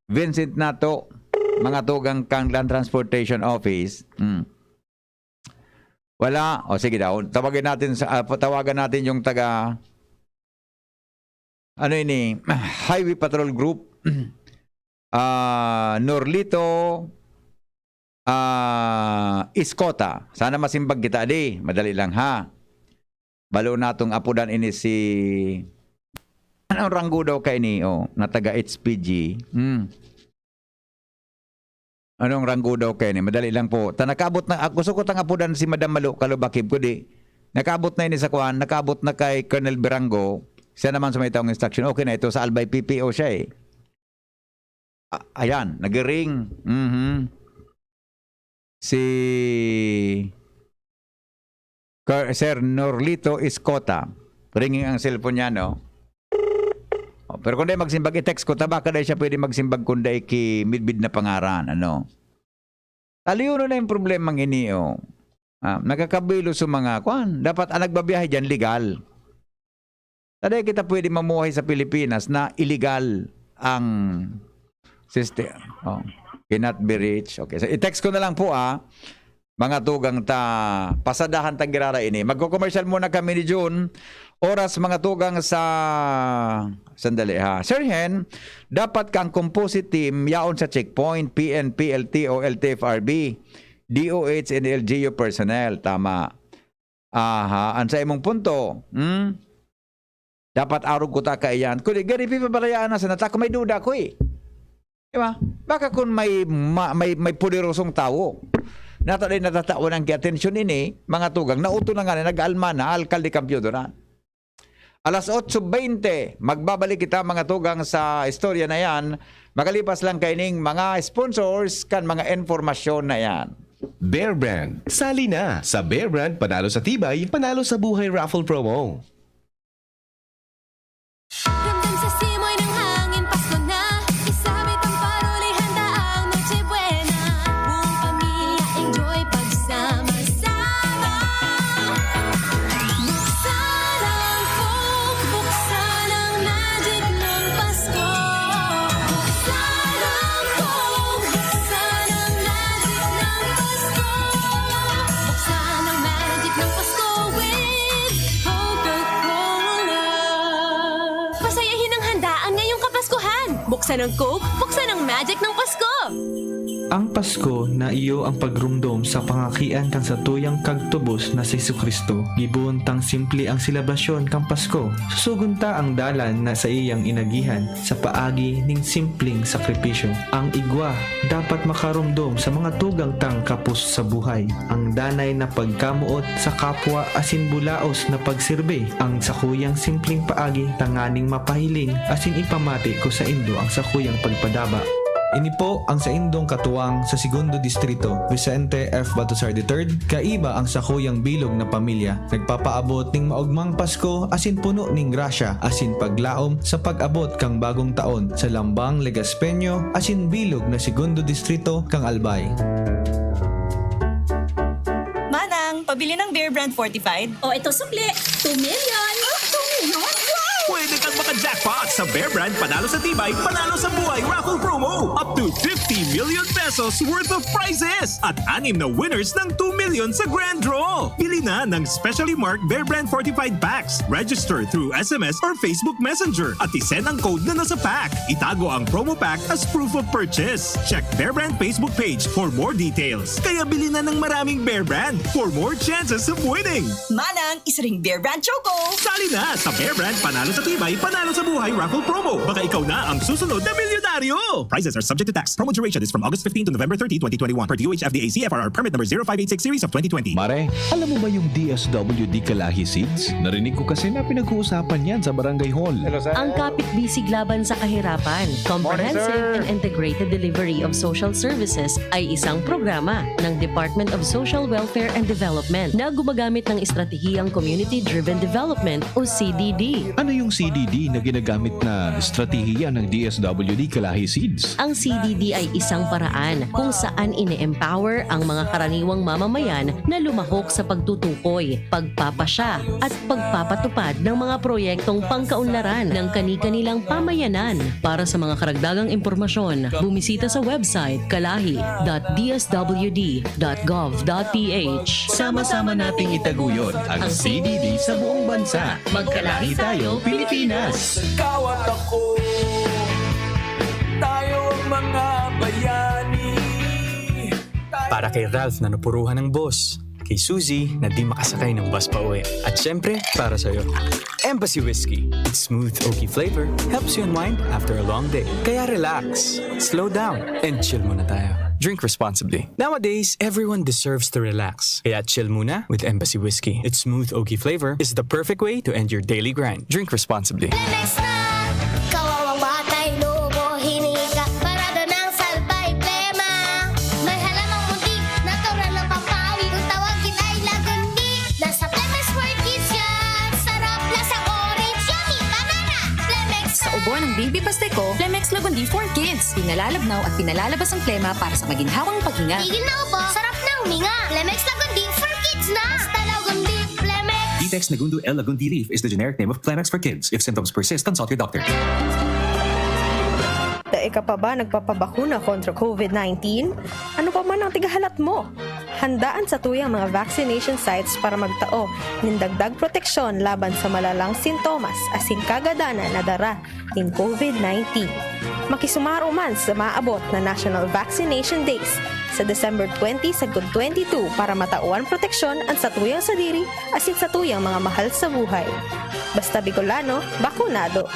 Vincent Nato. Mga tugang kang Land Transportation Office. Hmm. Wala. O sige daw. Tawagin natin sa, ah, tawagan natin yung taga, ano ini, Highway Patrol Group. Ah, Norlito, ah, Escota. Sana masimbag kita, di. Madali lang, ha. Balo natong apodan ini si Anong ranggo daw kaini, oh, na taga H P G? Hmm. Anong ranggo daw kaini? Madali lang po. Ta nakaabot na, ah, gusto ko tang apodan si Madam Malu Kalubakib, kundi nakaabot na ini sa kwan, nakaabot na kay Colonel Birango. Siya naman sa may taong instruction. Okay na ito, sa Albay P P O siya eh. Ah, ayan, nag-ring. Mhm. Si Car-, Sir Norlito Escota. Ringing ang cellphone niya, no? Oh, pero kung dai magsimbag, i-text ko, ta baka dai siya pwede magsimbag kung dai ki midbid na pangaran, ano? Taliunon na yung problemang ini, oh. Ah, nakakabilo sa mga, kwan, dapat ang nagbabiyahe dyan, legal. Tadi kita pwede mamuhay sa Pilipinas na illegal ang system. Oh, cannot be reached. Okay, so i-text ko na lang po, ah. Mga tugang ta, pasadahan ta girara ini. Magko-commercial muna kami ni June. Oras, mga tugang, sa, sandali ha. Sir Hen, dapat kang composite team yaon sa checkpoint, P N P, L T O, L T F R B, D O H, and L G U personnel. Tama. Aha, an sa imong punto, hmm? Dapat arog ko ta kaiyan. Kundi gani pipabarayaan na sana ta kung may duda ko eh. Di ba? Baka kung may ma-, may, may poderosong tawo, nata din natatawan ang atensyon ini, mga tugang, nauto na nga na nag-alma na, alkalde kampiyon duran. Alas otso beinte, magbabalik kita, mga tugang, sa istorya na yan, makalipas lang kaining mga sponsors kan mga impormasyon na yan. Bear Brand. Sali na! Sa Bear Brand, panalo sa tibay, panalo sa buhay raffle promo. Ramdam sa simoy ng hangin, Pasko na. Isabit ang paruli, handa ang Noche Buena. Buong pamilya, enjoy pagsama-sama. Buksan ang Coke, buksan ang magic ng Pasko. Buksan ang Coke, buksan ang magic ng Pasko. Buksan ang magic ng Pasko with Coca-Cola. Pasayahin ang handaan ngayong Kapaskuhan! Buksan ang Coke, buksan ang magic ng Pasko! Ang Pasko na iyo ang pagrumdom sa pangakian kan satuyang Kagtubos na si Jesu-Cristo. Gibohon tang simple ang selebrasyon kan Pasko. Susugon ta ang dalan na saiyang inagihan sa paagi ning simpleng sakripisyo. Ang igwa dapat makarumdom sa mga tugang tang kapos sa buhay. Ang danay na pagkamoot sa kapwa asin bulaos na pagserbi ang sakuyang simpleng paagi tanganing mapahiling asin ipamati ko saindo ang sakuyang pagpadaba. Ini po ang saindong katuwang sa Segundo Distrito, Vicente F. Batosar the third, kaiba ang sakuyang bilog na pamilya. Nagpapaabot ning maogmang Pasko asin puno ning grasya asin paglaom sa pag-abot kan bagong taon sa Lambang Legaspeño asin bilog na Segundo Distrito kan Albay. Manang, pabili ng Bear Brand Fortified? O ito sukli, two million! Two million? Wow! Pwede kang maka-jackpot sa Bear Brand Panalo sa Tibay, Panalo sa Buhay Raffle Promo. Up to fifty million pesos worth of prizes at anim na winners ng two million sa Grand Draw. Bili na ng specially marked Bear Brand Fortified Packs. Register through S M S or Facebook Messenger at isend ang code na nasa pack. Itago ang promo pack as proof of purchase. Check Bear Brand Facebook page for more details. Kaya bili na ng maraming Bear Brand for more chances of winning. Manang, isa ring Bear Brand Choco! Sali na sa Bear Brand Panalo sa Tibay, Panalo sa Buhay Raffle Promo. Baka ikaw na ang susunod na milyonaryo! Prizes are subject to tax. Promo duration is from August fifteen to November thirty, twenty twenty-one. Per D O H F D A C F R R Permit Number zero five eight six Series of twenty twenty. Mare, alam mo ba yung D S W D Kalahi Seeds? Narinig ko kasi na pinag-uusapan yan sa barangay hall. Ang Kapit Bisig Laban sa Kahirapan, Comprehensive and Integrated Delivery of Social Services ay isang programa ng Department of Social Welfare and Development na gumagamit ng estratehiyang Community-Driven Development o C D D. Ano yung C D D na ginagamit na estratehiya ng D S W D Kalahi Seeds? Ang C D D ay isang paraan kung saan ine-empower ang mga karaniwang mamamayan na lumahok sa pagtutukoy, pagpapasya, at pagpapatupad ng mga proyektong pangkaunlaran ng kani-kanilang pamayanan. Para sa mga karagdagang impormasyon, bumisita sa website kalahi dot D S W D dot gov dot P H. Sama-sama nating itaguyod ang C D D sa buong bansa. Magkalahi tayo, Pilipinas! Ikaw at ako, tayo ang mga bayani. Para kay Ralph na napuruhan ng boss, kay Suzy na di makasakay ng bus pa uwi. At syempre, para sa'yo. Embassy Whiskey. Its smooth, oaky flavor helps you unwind after a long day. Kaya relax, slow down, and chill muna tayo. Drink responsibly. Nowadays, everyone deserves to relax. Kaya chill muna with Embassy Whiskey. Its smooth, oaky flavor is the perfect way to end your daily grind. Drink responsibly. Lemex na! Kawawang batay, lobo, hinika, parada ng salbay, plema. May halamang muntik, natural na pampawi. Kung tawagin ay lagundi, nasa Lemex for Kids yan. Sarap, lasang orange, yummy, banana. Lemex Sa na! Ubo ng Baby Pasteco, Lemex Lagundi for Kids. Pinalalabnaw at pinalalabas ang plema para sa maginhawang paghinga. Tigil na ubo, sarap na huminga. Lemex Lagundi for Kids na! Basta Lagundi, Lemex! Vitex Nagundo L Lagundi Leaf is the generic name of Kleenex for Kids. If symptoms persist, consult your doctor. Dai ka pa ba nagpapabakuna kontra covid nineteen? Ano pa man ang tigahalat mo? Handa an satuyang mga vaccination sites para magtao nin dagdag proteksyon laban sa malalang sintomas asin kagadanan na dara nin covid nineteen. Makisumaro man sa maabot na National Vaccination Days sa December twenty sagkod twenty-two para matao an proteksyon an satuyang sadiri asin satuyang mga mahal sa buhay. Basta Bicolano, bakunado!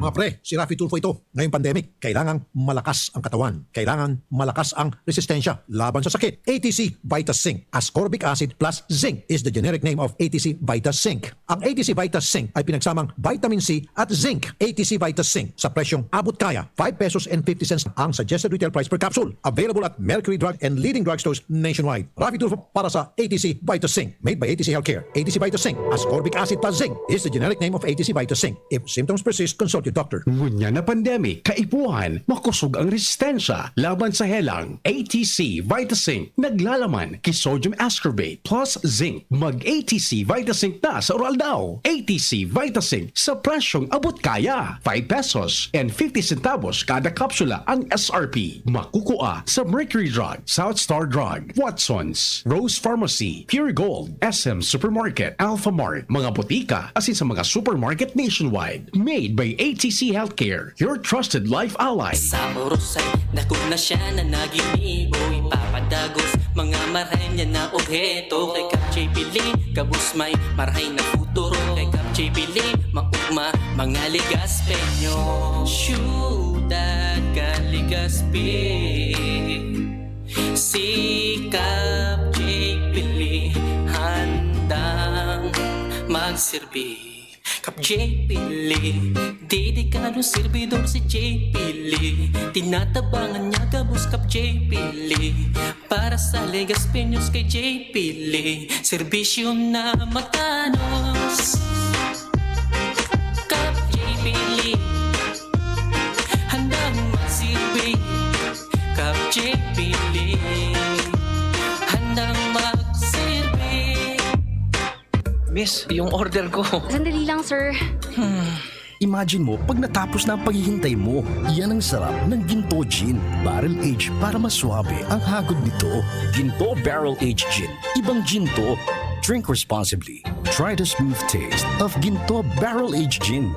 Mga pre, si Raffy Tulfo ito. Ngayong pandemic, kailangang malakas ang katawan. Kailangan malakas ang resistensya laban sa sakit. A T C Vita Zinc. Ascorbic acid plus zinc is the generic name of A T C Vita Zinc. Ang A T C Vita Zinc ay pinagsamang vitamin C at zinc. A T C Vita Zinc sa presyong abot kaya, five pesos and fifty cents ang suggested retail price per capsule. Available at Mercury Drug and leading drugstores nationwide. Raffy Tulfo para sa A T C Vita Zinc. Made by A T C Healthcare. A T C Vita Zinc. Ascorbic acid plus zinc is the generic name of A T C Vita Zinc. If symptoms persist, consult your doctor. Ngunyan na pandemic, kaipuhan, makosog ang resistensya laban sa helang. A T C Vita Zinc, naglalaman ki sodium ascorbate plus zinc. Mag A T C Vita Zinc na sa Uraldaw. A T C Vita Zinc sa presyong abot kaya. Five pesos and fifty centavos kada kapsula ang S R P. Makukua sa Mercury Drug, South Star Drug, Watsons, Rose Pharmacy, Pure Gold, S M Supermarket, Alpha Mart, mga botika, asin sa mga supermarket nationwide. Made by A T C Healthcare, your trusted life ally. Sa oras ay dakog na siya na naginibo, ipapadagos mga marahay niya na obheto. Kay Kap J P Lee, gabos may marahay na futuro. Kay Kap J P Lee, maugma, mga Legaspeño. Syudad kan Legazpi, si Kap J P Lee handang magserbi. Kap J P Lee, dedikadong serbidor si J P Lee. Tinatabangan niya gabos Kap J P Lee. Para sa Legaspeños kay J P Lee, serbisyo na matanos. Kap J P Lee, handang magserbi. Kap J P Lee, handang magserbi. Miss, yung order ko. Sandali lang, sir. Imagine mo, pag natapos na ang paghihintay mo, iyan ang sarap ng Ginto Gin. Barrel age para mas suabe ang hagod nito. Ginto Barrel Aged Gin. Ibang gin to. Drink responsibly. Try the smooth taste of Ginto Barrel Aged Gin.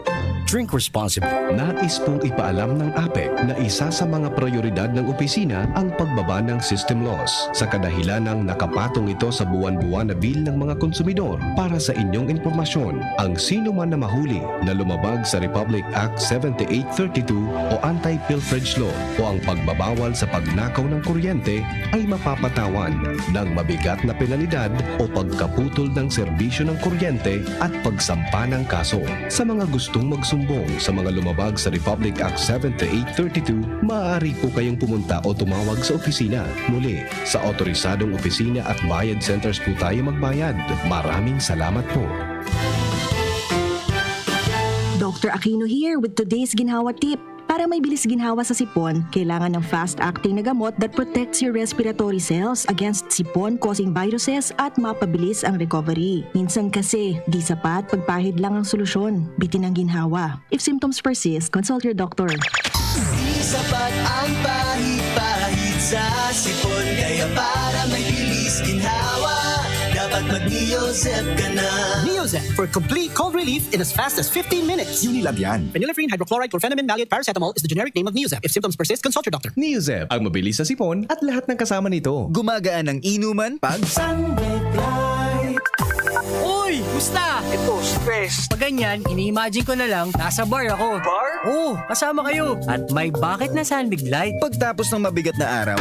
Drink responsibly. Nais pong ipaalam ng apec na isa sa mga prayoridad ng opisina ang pagbaba ng system loss, sa kadahilanang nakapatong ito sa buwan-buwan na bill ng mga konsumidor. Para sa inyong impormasyon, ang sino man na mahuli na lumabag sa Republic Act seventy-eight thirty-two o Anti-Pilferage Law o ang pagbabawal sa pagnakaw ng kuryente ay mapapatawan ng mabigat na penalidad o pagkaputol ng serbisyo ng kuryente at pagsampa ng kaso. Sa mga gustong magsumbong sa mga lumabag sa Republic Act seventy-eight thirty-two, maaari po kayong pumunta o tumawag sa opisina. Muli, sa otorisadong opisina at bayad centers po tayo magbayad. Maraming salamat po. Doctor Aquino here with today's ginhawa tip. Para may bilis ginhawa sa sipon, kailangan ng fast-acting na gamot that protects your respiratory cells against sipon-causing viruses at mapabilis ang recovery. Minsan kasi, di sapat pagpahid lang ang solusyon. Bitin ang ginhawa. If symptoms persist, consult your doctor. Di sapat ang pahid-pahid sa sipon, kaya para may bilis ginhawa, dapat Mag-Neozep ka na. Neozep for complete cold relief in as fast as fifteen minutes. Unilab yan. Phenylephrine hydrochloride chlorphenamine maleate paracetamol is the generic name of Neozep. If symptoms persist, consult your doctor. Neozep, ang mabilis na sipon at lahat ng kasama nito. Gumagaan ang inuman pag Sunlight. Uy! Musta? Ito, stress. Pag ganyan, ini-imagine ko na lang, nasa bar ako. Bar? Oo, kasama kayo. At may bakit na San Mig Light. Pagtapos ng mabigat na araw,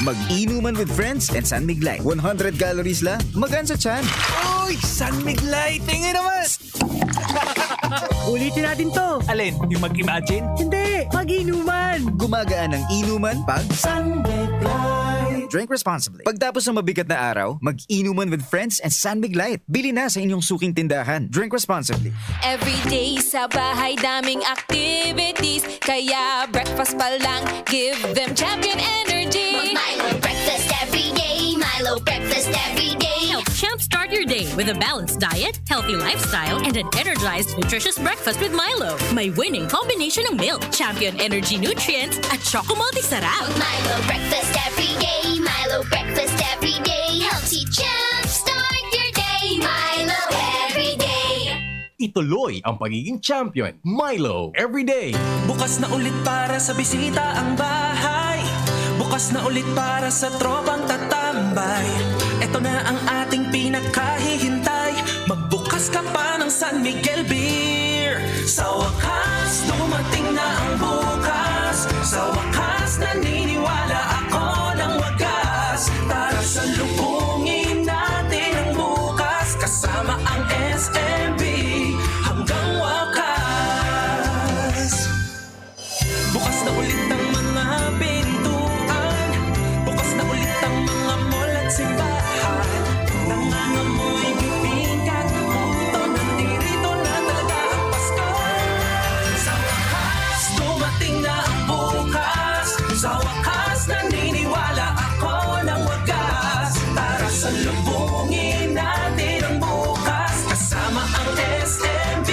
mag-inuman with friends and San Mig Light. One hundred calories lang, magaan sa tiyan. Uy! San Mig Light! Tingin naman! Ulitin natin to. Alin? Yung mag-imagine? Hindi, mag-inuman. Gumagaan ang inuman pag Sunlight. Drink responsibly. Pagtapos ng mabigat na araw, mag-inuman with friends and San Mig Light. Bili na sa inyong suking tindahan. Drink responsibly. Everyday sa bahay daming activities. Kaya breakfast pa lang, give them champion energy. Milo breakfast every day. Milo breakfast every day. Help jumpstart your day with a balanced diet, healthy lifestyle, and an energized, nutritious breakfast with Milo. May winning combination ng milk, champion energy nutrients, at choco multisarap. Milo breakfast every day. Milo breakfast every day. Helps you jumpstart your day. Milo every day. Ituloy ang pagiging champion. Milo, everyday. Bukas na ulit para sa bisita ang bahay. Bukas na ulit para sa tropang tatambay. Ito na ang ating pinakahihintay. Magbukas ka pa ng San Miguel Beer. Sa wakas, dumating na ang bukas. Sa wakas, naniniwala ako ng wagas. Tara, salubungin natin ang bukas. Kasama ang S M B hanggang wakas. Bukas na ulit ang mga pintuan. Bukas na ulit ang mga mall at simbahan. Nangangamoy bibingka at puto. Nandito na talaga ang Pasko. Sa wakas, dumating na ang bukas. Sa wakas, naniniwala ako ng wagas. Tara, salubungin natin ang bukas. Kasama ang S M B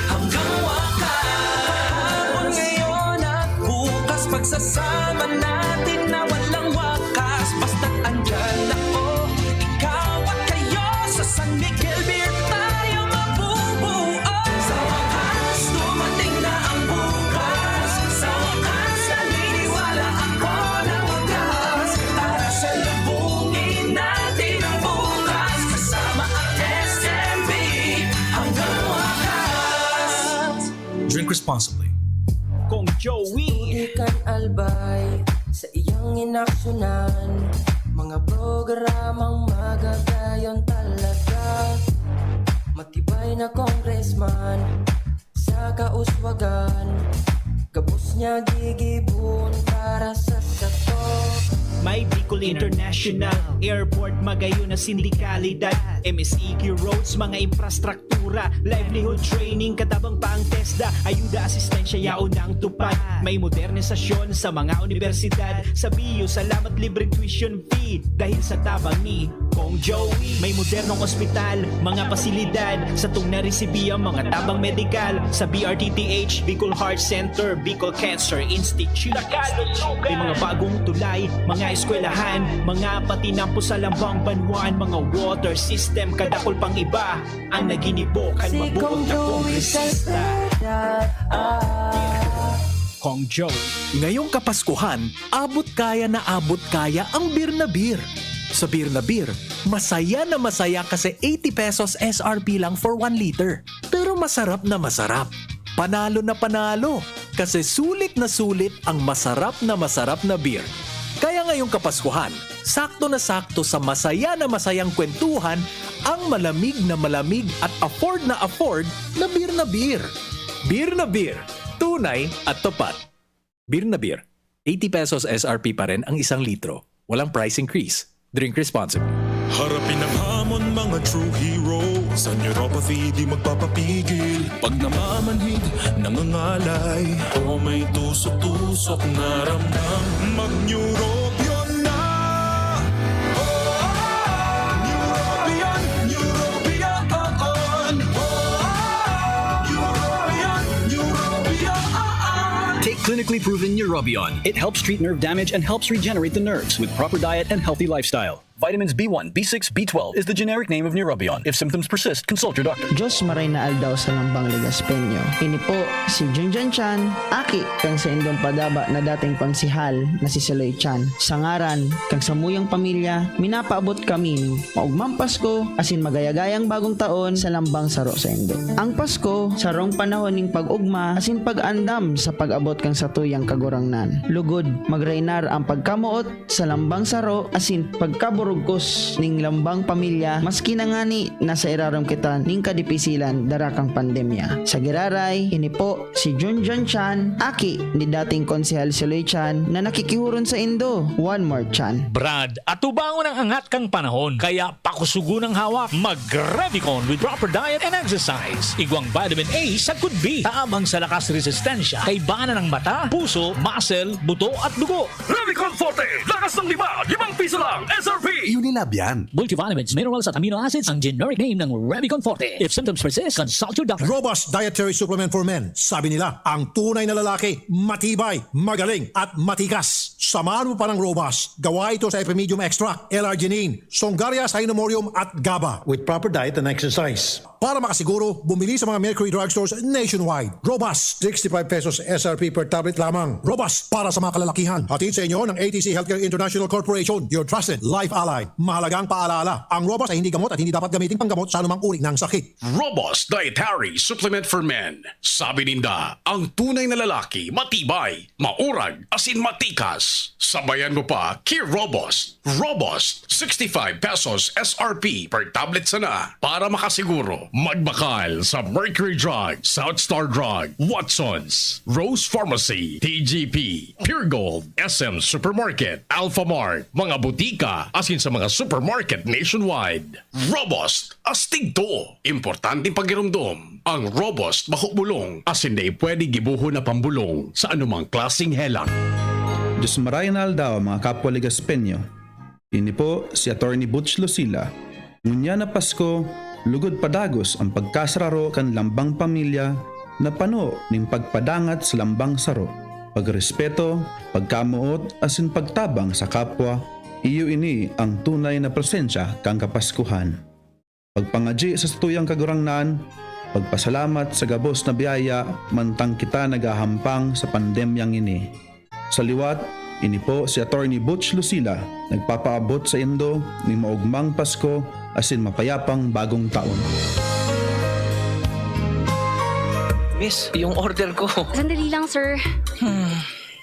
hanggang wakas. Ngayon at bukas, pagsasama natin na walang wakas. Basta't andyan ako, ikaw at kayo. Sa San Miguel Beer tayo mabubuo. Sa wakas, dumating na ang bukas. Sa wakas, naniniwala ako ng wagas. Tara, salubungin natin ang bukas. Kasama ang S M B hanggang wakas. Drink responsibly. Kong Joey. Di kan albay sa iyang inaksyonan. Mga programang magagayon talaga. Matibay na congressman sa kauswagan. Gabos niya gigibon para sa sato. May Bicol International Airport, magayon na sindikalidad, M S E Q roads, mga infrastruktura, livelihood training, katabang pa ang TESDA, ayuda, asistensya, yaon na ang tupad. May modernisasyon sa mga universidad, sa B U, salamat libreng tuition fee, dahil sa tabang ni Kong Joey. May modernong ospital, mga pasilidad, satong naresibi ang mga tabang medikal sa B R T T H, Bicol Heart Center, Bicol Cancer Institute. May mga bagong tulay, mga eskwelahan, mga patinampo sa lambang banwaan, mga water system, kadakol pang iba ang naginibo kan mabuot na kongresista. Kong Joey. Ngayong Kapaskuhan, abot kaya na abot kaya ang Beer na Beer. Sa Beer na Beer, masaya na masaya kasi eighty pesos S R P lang for one liter. Pero masarap na masarap. Panalo na panalo, kasi sulit na sulit ang masarap na masarap na beer. Kaya ngayong Kapaskuhan, sakto na sakto sa masaya na masayang kwentuhan ang malamig na malamig at afford na afford na Beer na Beer. Beer na Beer, tunay at tapat. Beer na Beer, eighty pesos S R P pa rin ang isang litro. Walang price increase. Drink responsibly. Harapin ang hamon, mga true hero. Sa neuropathy, di magpapapigil. Pag namamanhid, nangangalay, o may tusok-tusok na ramdam, mag-Neurobion na! Neurobion, Neurobion, Neurobion, Neurobion. Take clinically proven Neurobion. It helps treat nerve damage and helps regenerate the nerves with proper diet and healthy lifestyle. Vitamins B one, B six, B twelve is the generic name of Neurobion. If symptoms persist, consult your doctor. Diyos maray na aldaw sa lambang Legaspeño. Ini po si Junjun Chan, aki kan saindong padaba na dating konsehal na si Saloy Chan. Sa ngaran kan samuyang pamilya, minapaabot kami nin maugmang Pasko asin magayagayang Bagong Taon sa lambang saro saindo. Ang Pasko, sarong panahon nin pag-ugma asin pag-andam sa pag-abot kan satuyang Kagurangnan. Lugod, magrainar ang pagkamoot sa lambang saro asin pagkaburugkos ning lambang pamilya, maski na ngani nasa irarom kita ning kadipisilan dara kan pandemya. Sa giraray, ini po si Junjun Chan, aki ni dating Konsehal Saloy Chan na nakikihuron saindo. One more Chan. Brad, atubangon ang angat kan panahon, kaya pakusugon ang hawak. Mag-Revicon with proper diet and exercise. Igwang vitamin A sagkod B, tabang sa lakas resistensya, kaibanan ng mata, puso, muscle, buto at dugo. Revicon Forte, lakas ng lima, limang piso lang, S R P. Unilab yan. Multivitamins, minerals at amino acids ang generic name ng Revicon Forte. If symptoms persist, consult your doctor. Robust dietary supplement for men. Sabi nila, ang tunay na lalaki, matibay, magaling, at matikas. Samahan mo pa ng Robust. Gawa ito sa epimedium extract, L-arginine, Songaria cynomorium at GABA. With proper diet and exercise. Para makasiguro, bumili sa mga Mercury Drugstores nationwide. Robust, sixty-five pesos S R P per tablet lamang. Robust para sa mga kalalakihan. Hatid sa inyo ng A T C Healthcare International Corporation, your trusted life ally. Mahalagang paalaala, ang Robust ay hindi gamot at hindi dapat gamitin panggamot sa anumang uri ng sakit. Robust Dietary Supplement for Men. Sabi ninda, ang tunay na lalaki, matibay, maurag, asin matikas. Sabayan mo pa, Kir Robust. Robust, sixty-five pesos S R P per tablet sana. Para makasiguro, magbakal sa Mercury Drug, South Star Drug, Watson's, Rose Pharmacy, T G P, Pure Gold, S M Supermarket, Alphamart, mga butika, asin sa mga supermarket nationwide. Robust, astig to. Importanteng pagiromdom, ang Robust bako bulong, asin dai pwede gibohon na pambulong sa anumang klaseng helang. Diyos maray na aldaw, mga kapwa Legaspeño. Ini po si Attorney Butch Lucila. Ngunyan na Pasko, lugod padagos ang pagkasararo kan lambang pamilya na pano nin pagpadangat sa lambang saro, pagrespeto, pagkamoot, asin pagtabang sa kapwa. Iyo ini ang tunay na presensya kan Kapaskuhan. Pagpangadyi sa satuyang Kagurangnan, pagpasalamat sa gabos na biyaya mantang kita naghahampang sa pandemyang ini. Sa liwat, ini po si Attorney Butch Lucila, nagpapaabot saindo nin maugmang Pasko asin mapayapang Bagong Taon. Miss, yung order ko. Sandali lang, sir.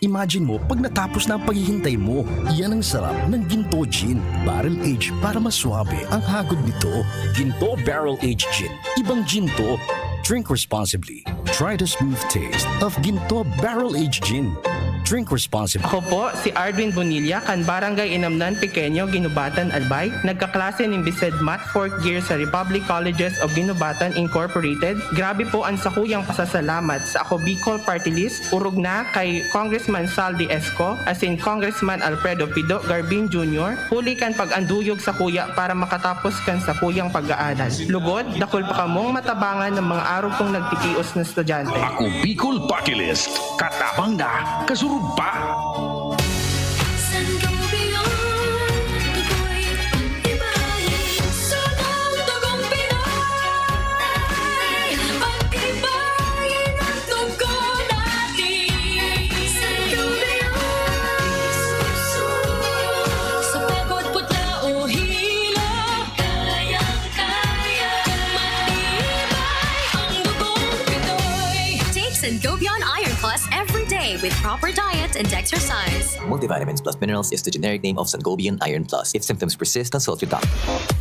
Imagine mo, pag natapos na ang paghihintay mo, yan ang sarap ng Ginto Gin, Barrel Aged para mas suabe ang hagod nito. Ginto Barrel Aged Gin, ibang Ginto. Drink responsibly. Try the smooth taste of Ginto Barrel Aged Gin. Drink responsibly. Ako po, si Ardwin Bonilla, kan Barangay Inamnan Pequeño, Guinobatan, Albay. Nagkaklase nin BSED Math fourth year sa Republic Colleges of Guinobatan Incorporated. Grabe po ang sakuyang pasasalamat sa Ako Bicol Party List, orog na kay Congressman Saldi Esco, asin Congressman Alfredo Pido Garbin Junior, huli kan pag-anduyog sakuya para makatapos kan sakuyang pag-aaral. Lugod, dakul pa kamong matabangan ng mga arog kong nagtitios na estudyante. Ako Bicol Party List. Katabang na, kasurog pa. Sangobion, dugoy, pagtibay, sunog, dugong Pinoy. Pagtibayin ang dugo natin. Sangobion, sa pagod, putla o hilo, kayang-kaya. Kung matibay ang dugong Pinoy. Take Sangobion Iron Plus every day with proper diet and exercise. Multivitamins plus minerals is the generic name of Sangobion Iron Plus. If symptoms persist, consult your doctor.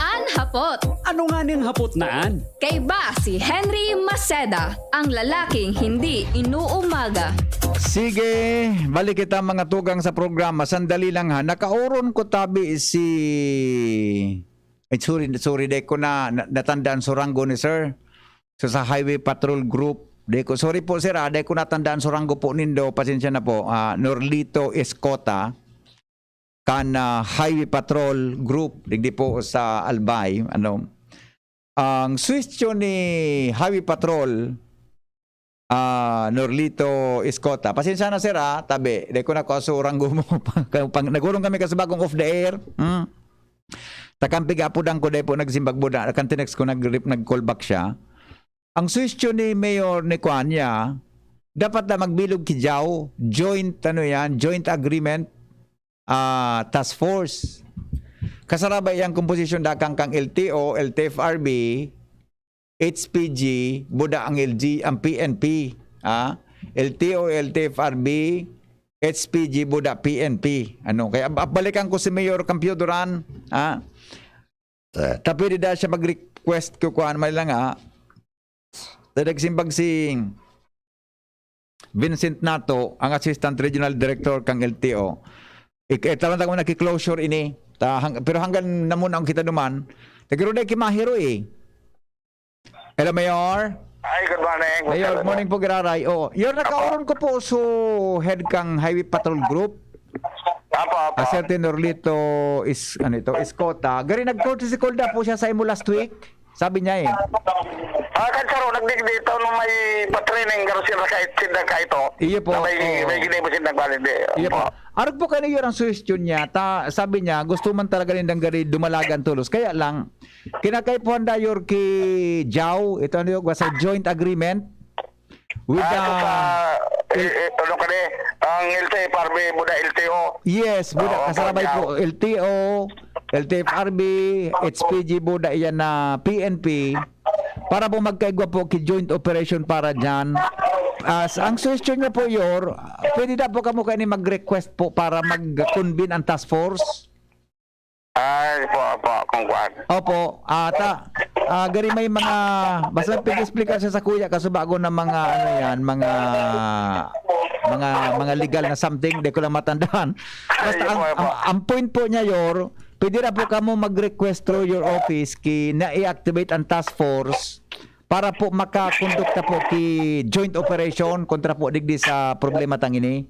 An hapot. Ano nga ning hapot na an? Kaiba si Henry Maceda, ang lalaking hindi inuumaga. Sige, balik kita mga tugang sa programa. Sandali lang ha. Nakaoron ko tabi si... Ay, sorry, sorry, dai ko na, na natandaan so ranggo ni sir. So, sa Highway Patrol Group, dai ko, sorry po sir, ah, dai ko natandaan so ranggo po nindo. Pasensya na po. Ah, Norlito Escota, kan ah, Highway Patrol Group, digdi po sa Albay. Ano? Ang suwestyon ni Highway Patrol, ah, Norlito Escota. Pasensya na sir, ah, tabi. Dai ko na kasurang gumo. Pang, pang, nagurong kami kasi bagong off the air. Hmm? Takang piga-apodan ko, dai po nagsimbag buda, kan tinext ko, nag-, nag-call back siya. Ang suhestyon ni Mayor ni kuan niya, dapat na magbilog ki Jao, joint, ano yan, joint agreement, ah, task force. Kasarabay yang komposisyon dakang kang L T O, L T F R B, H P G, buda ang L G, ang P N P, ah, L T O, L T F R B, H P G, buda P N P. Ano, kaya ab-, balikan ko si Mayor Campio Duran, ah. Ta pwede da siya mag-request ko kuan man lang, ah. Ta nagsimbag si Vincent Nato, ang Assistant Regional Director kang L T O. Ik-, eh, talagang naki-closure ini. Ta hang-, pero hanggang na muna ang kita duman. Pero dai ki mahiro, eh. Hello, Mayor. Ay, good morning. Mayor, good morning po, Giraray. Oh, Yor, nakauron ko po so head kang Highway Patrol Group. Apo, apo. Ah, Sir Tenorlito is, ano ito, Escota. Gari, nag-courtesy call na po siya sa imo last week. Sabi niya, eh. Ah, kan saro, nagdigdi ito nung may pa-training, garo sila kahit sinda ka ito. Iyo po, Na may, oo. may ginibo sinda quality. Iyo po. Apo. Arog po kayo, Yor, ang suhestyon niya. Ta, sabi niya, gusto man talaga nindang gari dumalagan tolos. Kaya lang, kinakaipuhan da, Yor, ki Jao, ito ano yun, sa joint agreement with Ah, ito the sa, eh, eh, ano ka ni? Ang L T F R B, buda L T O. Yes, buda, Oo, kasabay buda. po, L T O, L T F R B, H P G, buda, iyan na P N P. Para po magkaigwa po ki joint operation para dyan. As, ang suhestyon niya po, Yor, pwede na po kamo kayo ni mag-request po para mag-convene ang task force? Ay, po, po, kung kuwan. Opo, ah, ta, ah, gari may mga, basta pag-explicar siya sa kuya, kaso bago na mga, ano yan, mga, mga, mga legal na something, di ko lang matandaan. Basta Ay, ang, po, po. ang, ang point po niya, Yor, pwede na po kamo mag-request through your office ki na i-activate ang task force para po makakondukta po ki joint operation kontra po digdi sa problema tang ini.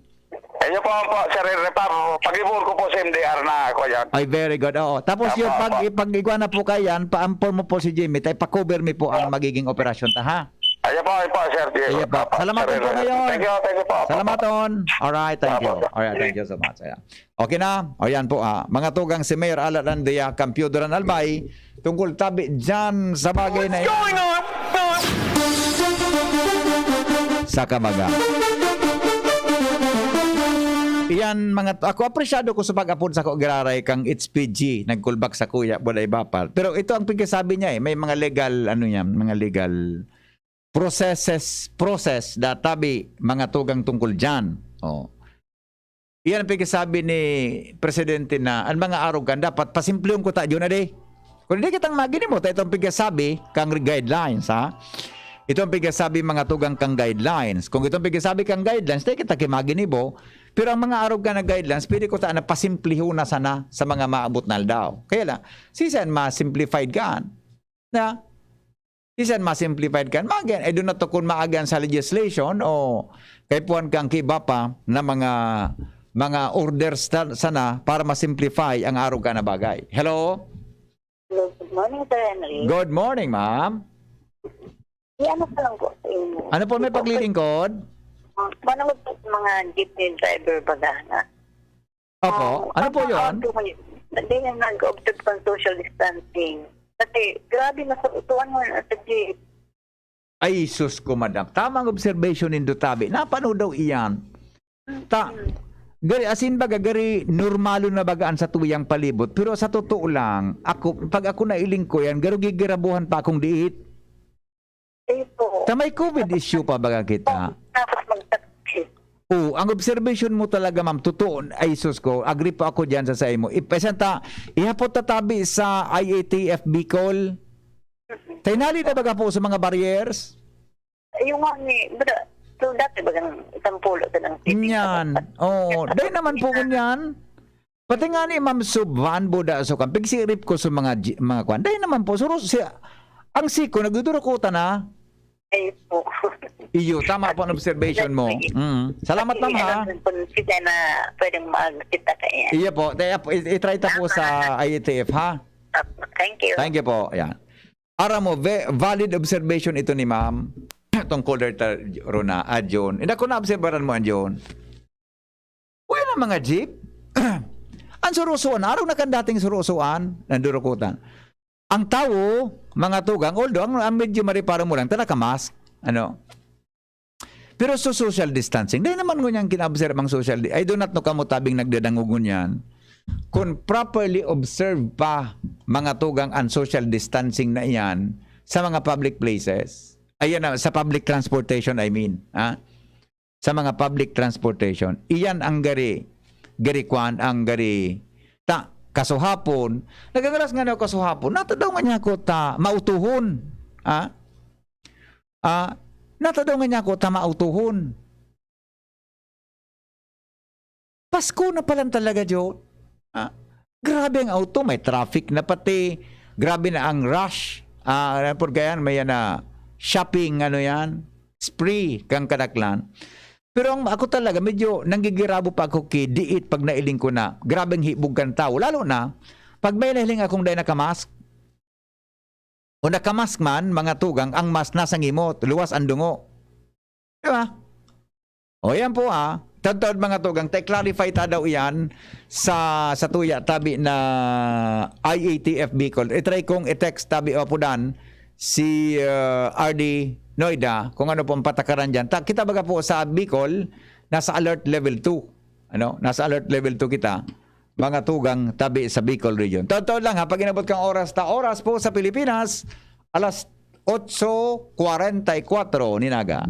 Ayun po, po, Sir Henry, pa, pag-ibon ko po sa M D R na ako yan. Ay, very good. Oo. Tapos Apo, yung pag, apo. pag igwa na po kayan, pa-ample mo po si Jimmy, tay pa-cover mi po ang magiging operasyon ta, ha? Ayun po, ayun po, Sir Jimmy. Ayun po. Apo, Salamat Sir po Henry. ngayon. Thank you, thank you po. Apo, Salamat apo. on. Alright, thank you. Apo, apo. Alright, thank you so much. Ayan. Okay na? O yan po, ah. Mga tugang si Mayor Alan Andrea Campio Duran Albay tungkol tabi dyan sa bagay na yan. Sa kabaga. Iyan, mga, ako, apresyado ko sa pag-apod sa ko, giraray kang H P G, nagkulbak sa kuya, wala iba pa. Pero ito ang pagkasabi niya eh, may mga legal, ano yan, mga legal processes, process, databi, mga tugang tungkol dyan. Oh. Iyan ang pagkasabi ni Presidente na ang mga arogan dapat pasimplihon ko ta, Jun, ade. Kung hindi kitang maginibo, ta itong pagkasabi kang guidelines, ha? Itong pagkasabi mga tugang kang guidelines. Kung itong pagkasabi kang guidelines, di kita kimaginibo. Pero ang mga arogan na guidelines, pwede ko ta na pasimplihon na sana sa mga maabot na aldaw. Kaya lang, sisan ma-simplified kan? Na? Sisan ma-simplified kan? Magan, I do not know kung maagan sa legislation o kaipuhan kang kiba pa na mga, mga orders ta-, sana para ma-simplify ang arogan na bagay. Hello? Hello, good morning, Sir Henry. Good morning, ma'am. May ano pa lang po sa inyo. Ano po, may paglilingkod? Ah, paano po sa mga jeepney driver baga na? Opo. Ah, Ano po tama yun? ako, hindi na nag-observe ng social distancing. Kasi grabe na sa utuan mo na sa jeep. Ay, sus ko, madam. Tamang observation nindo, tabi. Napano daw iyan? Ta, gari, as in, baga, gari, normalo na baga an sa tuyang palibot. Pero sa totoo lang, ako, pag ako nailing ko yan, garo gigirabuhan pa akong diit. Ayun po. Ta may covid issue pa baga kita? Tapos magtaksi. Oh, ang observation mo talaga, ma'am, totoo. Ay, sus ko, agree pa ako diyan sa, sa imo. Ipesenta, ihapot ta tabi sa I A T F Bicol. Tainali na baga po sa mga barriers? Yung nga ni, bada, so dati bagang isang pulo ka ng titik. Nyan. Oo. Dahil naman po ngunyan. Pati nga ni Ma'am Subhan Buda Sukan, pigsirip ko sa mga ji-, mga kwan. Dahil naman po, suro siya, ang siko, nagdudurukutan na. Ayun po. Iyo, tama po ang observation mo. Mm. Salamat, ma'am, ha? Kasi ano po, sila na pwedeng magkita kaya. Iyo po. Kaya po, i-, i-try ta po sa I A T F, ha? Thank you. Thank you po. Ayan. Aram mo, ve-, valid observation ito ni ma'am. Tungkol dito, Rona, ah, John. Hindi ko naobserbaran mo, ah, Johon. Uy, na mga jeep. Ang surusuan, arog na kan dating surusuan, nandurukutan. Ang tawo, mga tugang, although ang, ang medyo mariparo mo lang, ta naka-mask, ano? Pero sa social distancing, dahil naman ngunyan kinaobserba ang social di-, I do not know kamo tabing nagdadangog ngunyan. Kung properly observed pa, mga tugang, ang social distancing na iyan sa mga public places, ayan na, sa public transportation, I mean, ha? Sa mga public transportation, iyan ang gari, gari kwan, ang gari, ta, kasuhapon, nagagaras nga na kasuhapon, nata daw nga niya ako ta mautuhon, ha? Ah, nata daw nga niya ako ta mautuhon. Pasko na palan talaga, Joe. Ah, grabe ang auto, may traffic na pati. Grabe na ang rush. Ah, ano po, ganyan, may yan na shopping, ano yan, spree, kang kadaklan. Pero ang, ako talaga, medyo nanggigirabo pa ako ki diit pag nailing ko na. Grabe ang hibog kan tao. Lalo na, pag may nahiling akong dahil nakamask, o nakamask man, mga tugang, ang mask nasa ngimot, luwas ang dungo. Di ba? O, yan po, ah. Taod-taod, mga tugang, ta-clarify ta daw iyan sa, sa tuya, tabi na I A T F Bicol. I-try kong i-text, tabi o apudan, si, ah, R D Noida, kung ano pong patakaran dyan. Ta-, kita baga po sa Bicol, nasa alert level two. Ano? Nasa alert level two kita. Mga tugang, tabi sa Bicol Region. Taod-taod lang, ha, pag inabot kang oras ta, oras po sa Pilipinas, alas otso kwarenta y kwatro ni Naga.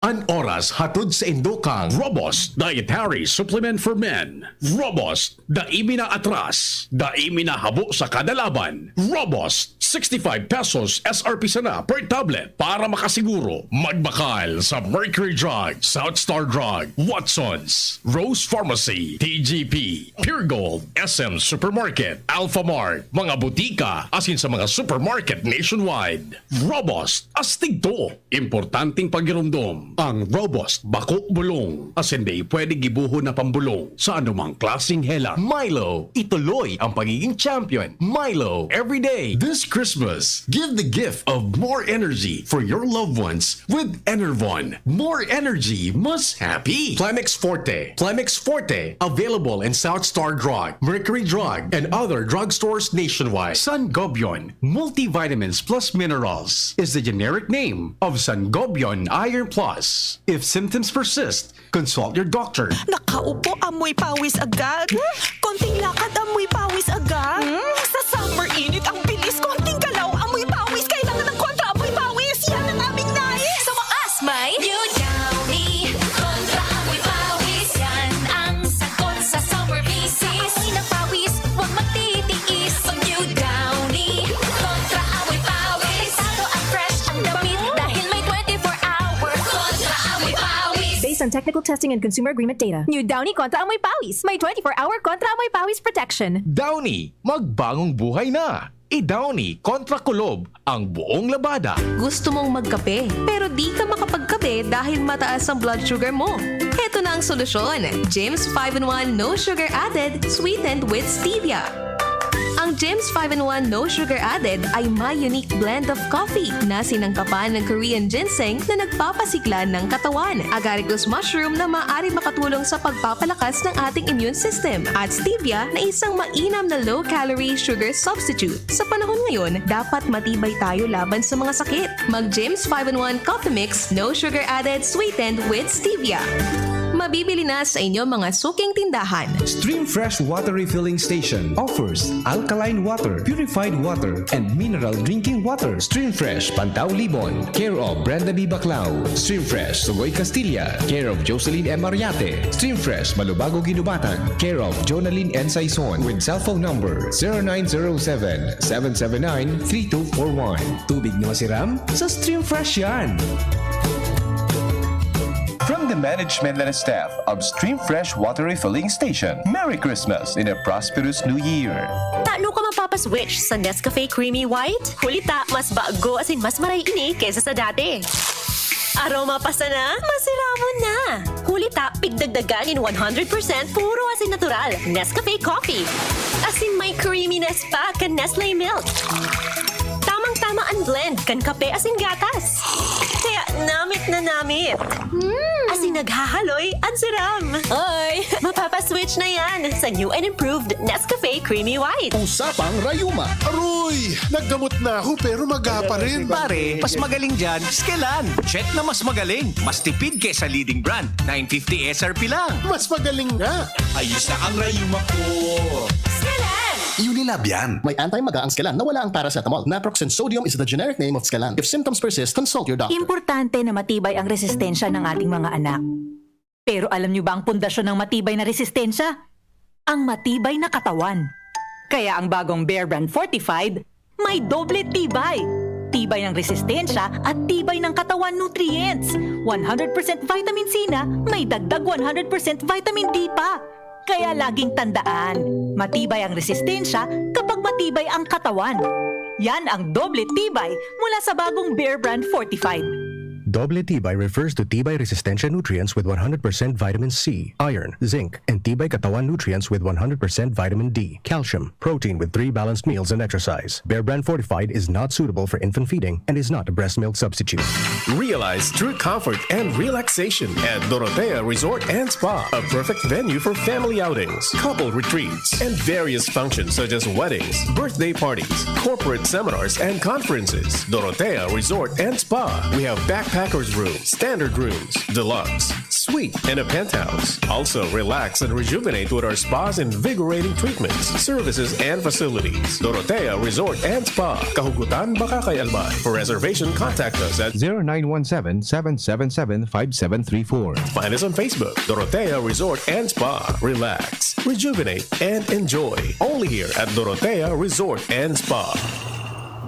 An oras hatod sa indokang Robust Dietary Supplement for Men. Robust, dai mi na atras, dai mi na habo sa kada laban. Robust, sixty-five pesos S R P sana per tablet. Para makasiguro, magbakal sa Mercury Drug, South Star Drug, Watsons, Rose Pharmacy, T G P, Pure Gold, S M Supermarket, Alpha Mart, mga butika, asin sa mga supermarket nationwide. Robust, astig to. Importanteng pagiromdom, ang Robust bako bulong, asin dai pwede gibohon na pambolong sa anumang klaseng hela. Milo, ituloy ang pagiging champion. Milo, everyday. This Christmas, give the gift of more energy for your loved ones with Enervon. More energy, mas happy. Plemex Forte. Plemex Forte, available in South Star Drug, Mercury Drug, and other drugstores nationwide. Sangobion, multivitamins plus minerals, is the generic name of Sangobion Iron Plus. If symptoms persist, consult your doctor. Nakaupo, amoy pawis agad. Konting lakad, amoy pawis agad. Hmm? Sa summer init, ang bilis. Konting galaw, amoy pawis. Kailangan ng kontra amoy pawis. Yan ang aming nais. Sa wakas, may New Downy. Kontra amoy pawis. Yan ang sagot sa summer misis. Amoy ng pawis, huwag magtitiis. Mag New Downy. Kontra amoy pawis. Delikado at fresh ang damit dahil may twenty-four hour kontra amoy pawis. Based on technical testing and consumer agreement data. New Downy kontra amoy pawis. May twenty-four hour kontra amoy pawis protection. Downy, magbagong buhay na. I-Downy kontra kulob ang buong labada. Gusto mong magkape, pero di ka makapagkape dahil mataas ang blood sugar mo? Heto na ang solusyon, James five in one No Sugar Added, sweetened with stevia. Ang James five in one No Sugar Added ay may unique blend of coffee na sinangkapan ng Korean ginseng na nagpapasigla ng katawan, agaricus mushroom na maaari makatulong sa pagpapalakas ng ating immune system, at stevia na isang mainam na low-calorie sugar substitute. Sa panahon ngayon, dapat matibay tayo laban sa mga sakit. Mag James five in one Coffee Mix, no sugar added, sweetened with stevia. Mabibili na sa inyong mga suking tindahan. Stream Fresh Water Refilling Station offers alkaline water, purified water, and mineral drinking water. Stream Fresh, Pantao Libon, care of Brenda B Baclao. Stream Fresh, Sugoy Castilla, care of Jocelyn M Mariate. Stream Fresh, Malubago Ginubatan, care of Jonalyn N Saison, with cellphone number zero nine zero seven, seven seven nine, three two four one. Tubig na masiram? Sa Stream Fresh yan! From the management and staff of Stream Fresh Water Refilling Station, Merry Christmas and a prosperous New Year! Tano ka mapapaswitch sa Nescafe Creamy White? Huli ta, mas bago asin mas maray ini kaysa sa dati. Aroma pa sana, masiramon na! Huli ta, pigdagdagan nin one hundred percent puro asin natural, Nescafe Coffee. Asin may creaminess pa kan Nestle Milk. Tamang-tama an blend kan kape asin gatas. Kaya namit na namit. Asin naghahaloy an siram. Oy! Mapapaswitch na yan sa new and improved Nescafe Creamy White. Usapang rayuma. Aroy! Naggamot na ako pero maga pa rin. Pare, mas magaling dyan, Skelan. Check na mas magaling. Mas tipid kesa leading brand. nine fifty S R P lang. Mas magaling nga. Ayos na ang rayuma ko. Skelan! Unilab yan. May anti-maga ang Skelan na wala ang paracetamol. Naproxen sodium is the generic name of Skelan. If symptoms persist, consult your doctor. Importante na matibay ang resistensya ng ating mga anak. Pero alam niyo ba ang pundasyon ng matibay na resistensya? Ang matibay na katawan. Kaya ang bagong Bear Brand Fortified, may doble tibay. Tibay ng resistensya at tibay ng katawan nutrients. one hundred percent vitamin C na, may dagdag one hundred percent vitamin D pa. Kaya laging tandaan, matibay ang resistensya kapag matibay ang katawan. Yan ang doble tibay mula sa bagong Bear Brand Fortified. Doble tibay refers to tibay resistensya nutrients with one hundred percent vitamin C, iron, zinc, and tibay katawan nutrients with one hundred percent vitamin D, calcium, protein with three balanced meals and exercise. Bear Brand Fortified is not suitable for infant feeding and is not a breast milk substitute. Realize true comfort and relaxation at Dorotea Resort and Spa, a perfect venue for family outings, couple retreats, and various functions such as weddings, birthday parties, corporate seminars, and conferences. Dorotea Resort and Spa. We have backpackers room, standard rooms, deluxe, suite, and a penthouse. Also, relax and rejuvenate with our spa's invigorating treatments, services, and facilities. Dorotea Resort and Spa. Kahugutan, Bacacay, Albay. For reservation, contact us at zero nine one seven, seven seven seven, five seven three four. Find us on Facebook, Dorotea Resort and Spa. Relax, rejuvenate, and enjoy. Only here at Dorotea Resort and Spa.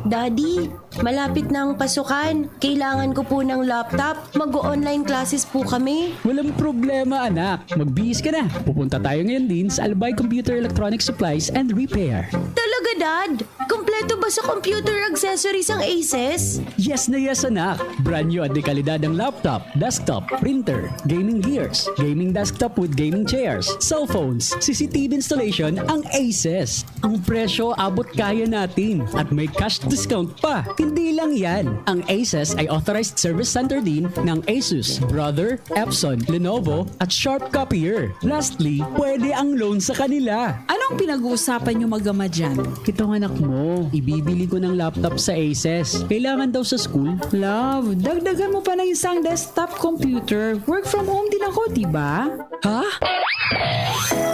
Daddy, malapit na ang pasukan. Kailangan ko po ng laptop. Mag-online classes po kami. Walang problema, anak. Magbihis ka na. Pupunta tayo ngayon din sa Albay Computer Electronic Supplies and Repair. Talaga, Dad? Kompleto ba sa computer accessories ang Aces? Yes na yes, anak. Brand new at dekalidad ang laptop, desktop, printer, gaming gears, gaming desktop with gaming chairs, cellphones, C C T V installation ang Aces. Ang presyo, abot kaya natin. At may cash discount pa. Hindi lang yan. Ang Aces ay authorized service center din ng Asus, Brother, Epson, Lenovo, at Sharp Copier. Lastly, pwede ang loan sa kanila. Anong pinag-uusapan niyo mag-ama dyan? Itong anak mo, ibibili ko ng laptop sa Aces. Kailangan daw sa school. Love, dagdagan mo pa ng isang desktop computer. Work from home din ako, di ba? Ha?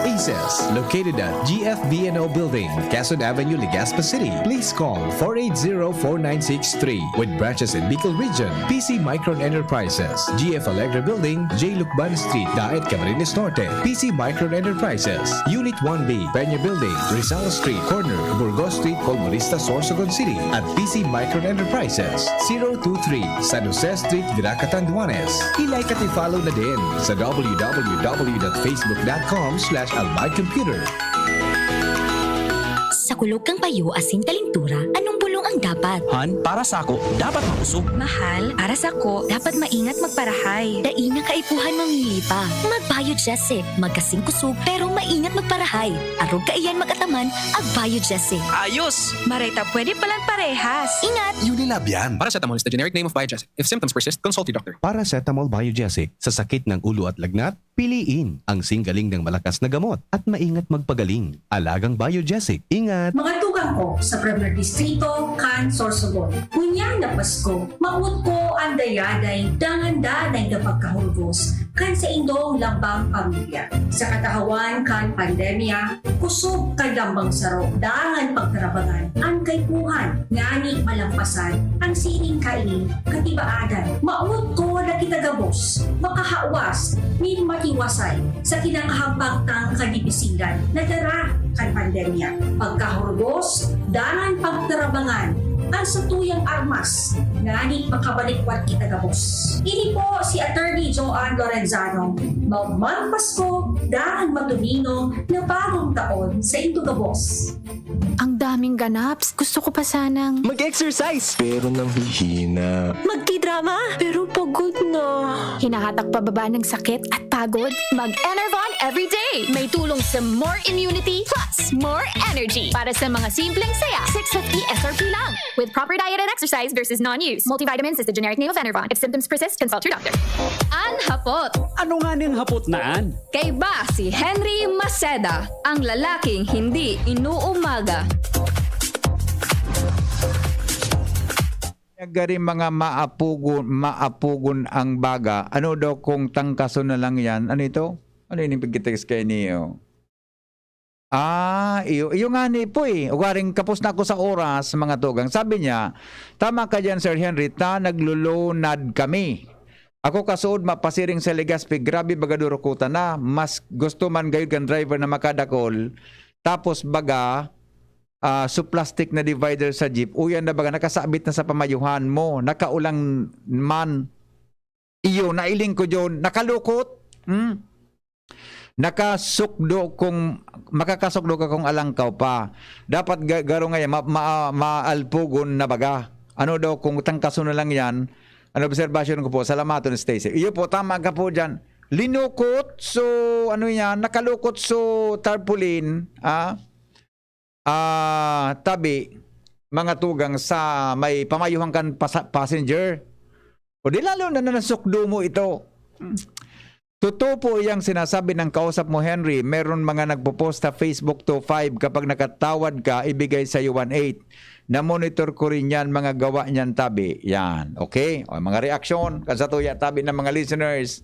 Aces, located at G F B N O Building, Quezon Avenue, Legazpi City. Please call four eight zero, four nine six three. With branches in Bicol Region, P C Micron Enterprises, G F Alegre Building, J Lucban Street, Daet, Camarines Norte, P C Micron Enterprises, Unit one B, Peña Building, Rizal Street, corner, Burgos Street, Colmonista, Sorsogon City, at P C Micron Enterprises, zero two three, San Jose Street, Virac, Catanduanes. I-like at i-follow na din sa w w w dot facebook dot com slash albay computer. Sa kulog kan payo asin kalintura, anong bulong ang dapat? Han, para sako, dapat makusog. Mahal, para sako, dapat maingat magparahay. Dai na kaipuhan mamili pa. Mag-Biogesic. Magkasing kusog, pero maingat magparahay. Arog kaiyan mag-ataman, ag-Biogesic. Ayos! Maray ta pwede palan parehas. Ingat! Unilab yan. Paracetamol is the generic name of Biogesic. If symptoms persist, consult your doctor. Paracetamol Biogesic sa sakit ng ulo at lagnat, piliin ang singgaling ng malakas na gamot at maingat magpagaling. Alagang Biogesic, ingat! Mga tugang ko sa Premier Distrito, kan Sorsogon. Ngunyan na Pasko, mawot ko an dayaday dangan danay na pagkahurgos kan saindong lambang pamilya. Sa katahawan kan pandemya, kusog kan lambang saro dangan pagtarabangan an kaipuhan ngani malampasan an siring kaini katibaadan. Mawot ko na kita gabos makahawas nin matiwasay sa kinakahambag tang kadibisilan na dara kan pandemya, pagkahurgos, dangan pagtarabangan an satuyang armas ngani makabalikwat kita gabos. Ini po si Attorney Joan Lorenzano. Maugmang Pasko, dangan matunino na bagong taon sa indo gabos. Ang daming ganaps. Gusto ko pa sanang... Mag-exercise! Pero nanghihina. Magtidrama, pero pagod na. Hinahatak pababa ng sakit at pagod? Mag-Enervon everyday. May tulong sa more immunity plus more energy. Para sa mga simpleng saya, six fifty S R P lang. With proper diet and exercise, there's non-use. Multivitamins is the generic name of Enervon. If symptoms persist, consult your doctor. An hapot. Ano nga ning hapot na an? Kaiba si Henry Maceda, ang lalaking hindi inuumaga. Gari mga maapugon, maapugon ang baga. Ano daw kung tangkason na lang yan? Ano ito? Ano yung pagkitext kayo niyo? Ah, iyo, iyo nga ni po eh. Ugaring kapos na ako sa oras, mga tugang. Sabi niya, "Tama ka dyan, Sir Henry, ta naglulunad kami. Ako kasuod, mapasiring sa Legazpi, grabe baga durukutan na. Mas gusto man gayud kan driver na makadakol, tapos baga, ah, su plastic na divider sa jeep, uyan na baga, nakasabit na sa pamayuhan mo, nakaulang man." Iyo, nailing ko dyan, nakalukot. Hmm? Nakasukdo kung, makakasukdo ka kung alangkaw pa. Dapat ga-, garo ngayon, ma-, ma-, maalpugon na baga. Ano daw kung tangkason na lang yan? Ano obserbasyon ko po? Salamaton, stay safe. Iyo po, tama ka po dyan. Linukot, so, ano yan? Nakalukot, so, tarpaulin, ah, ah, tabi, mga tugang sa may pamayuhan kan pasa-, passenger. O di lalo na, na nasukdo mo ito. Hmm. Totoo po iyang sinasabi ng kausap mo, Henry. Meron mga nagpo-post sa Facebook two five, kapag nakatawad ka, ibigay sa'yo one eight. Na-monitor ko rin yan, mga gawa niyan, tabi. Yan. Okay? O, mga reaksyon, kasatuya, tabi ng mga listeners.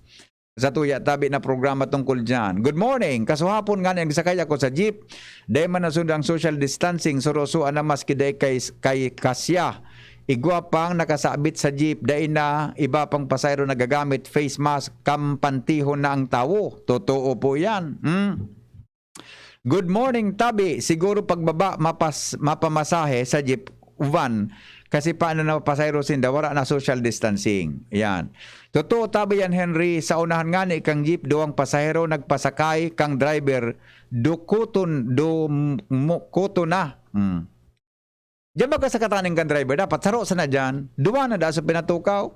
Satuya, tabi na programa tungkol diyan. Good morning. Kasuhapon nga nagsakay ako sa jeep. Dai man nasundang social distancing, surusuan na maski dai kay, kay kasya. Igwa pang nakasabit sa jeep, dai na iba pang pasahero nagagamit face mask, kampantihon na ang tawo. Totoo po yan. Hmm? Good morning, tabi. Siguro pagbaba, mapas-, mapamasahe sa jeep van. Kasi paano na pasahero sinda, wala na social distancing. Yan. Totoo, tabi yan, Henry. Sa unahan nga ni kang jeep, duwang pasahero nagpasakay, kang driver, dukuton, dumukuto na. Hmm. Diyan baga sa kataning kan driver, dapat saro sana diyan, duwa na da sa pinatukaw.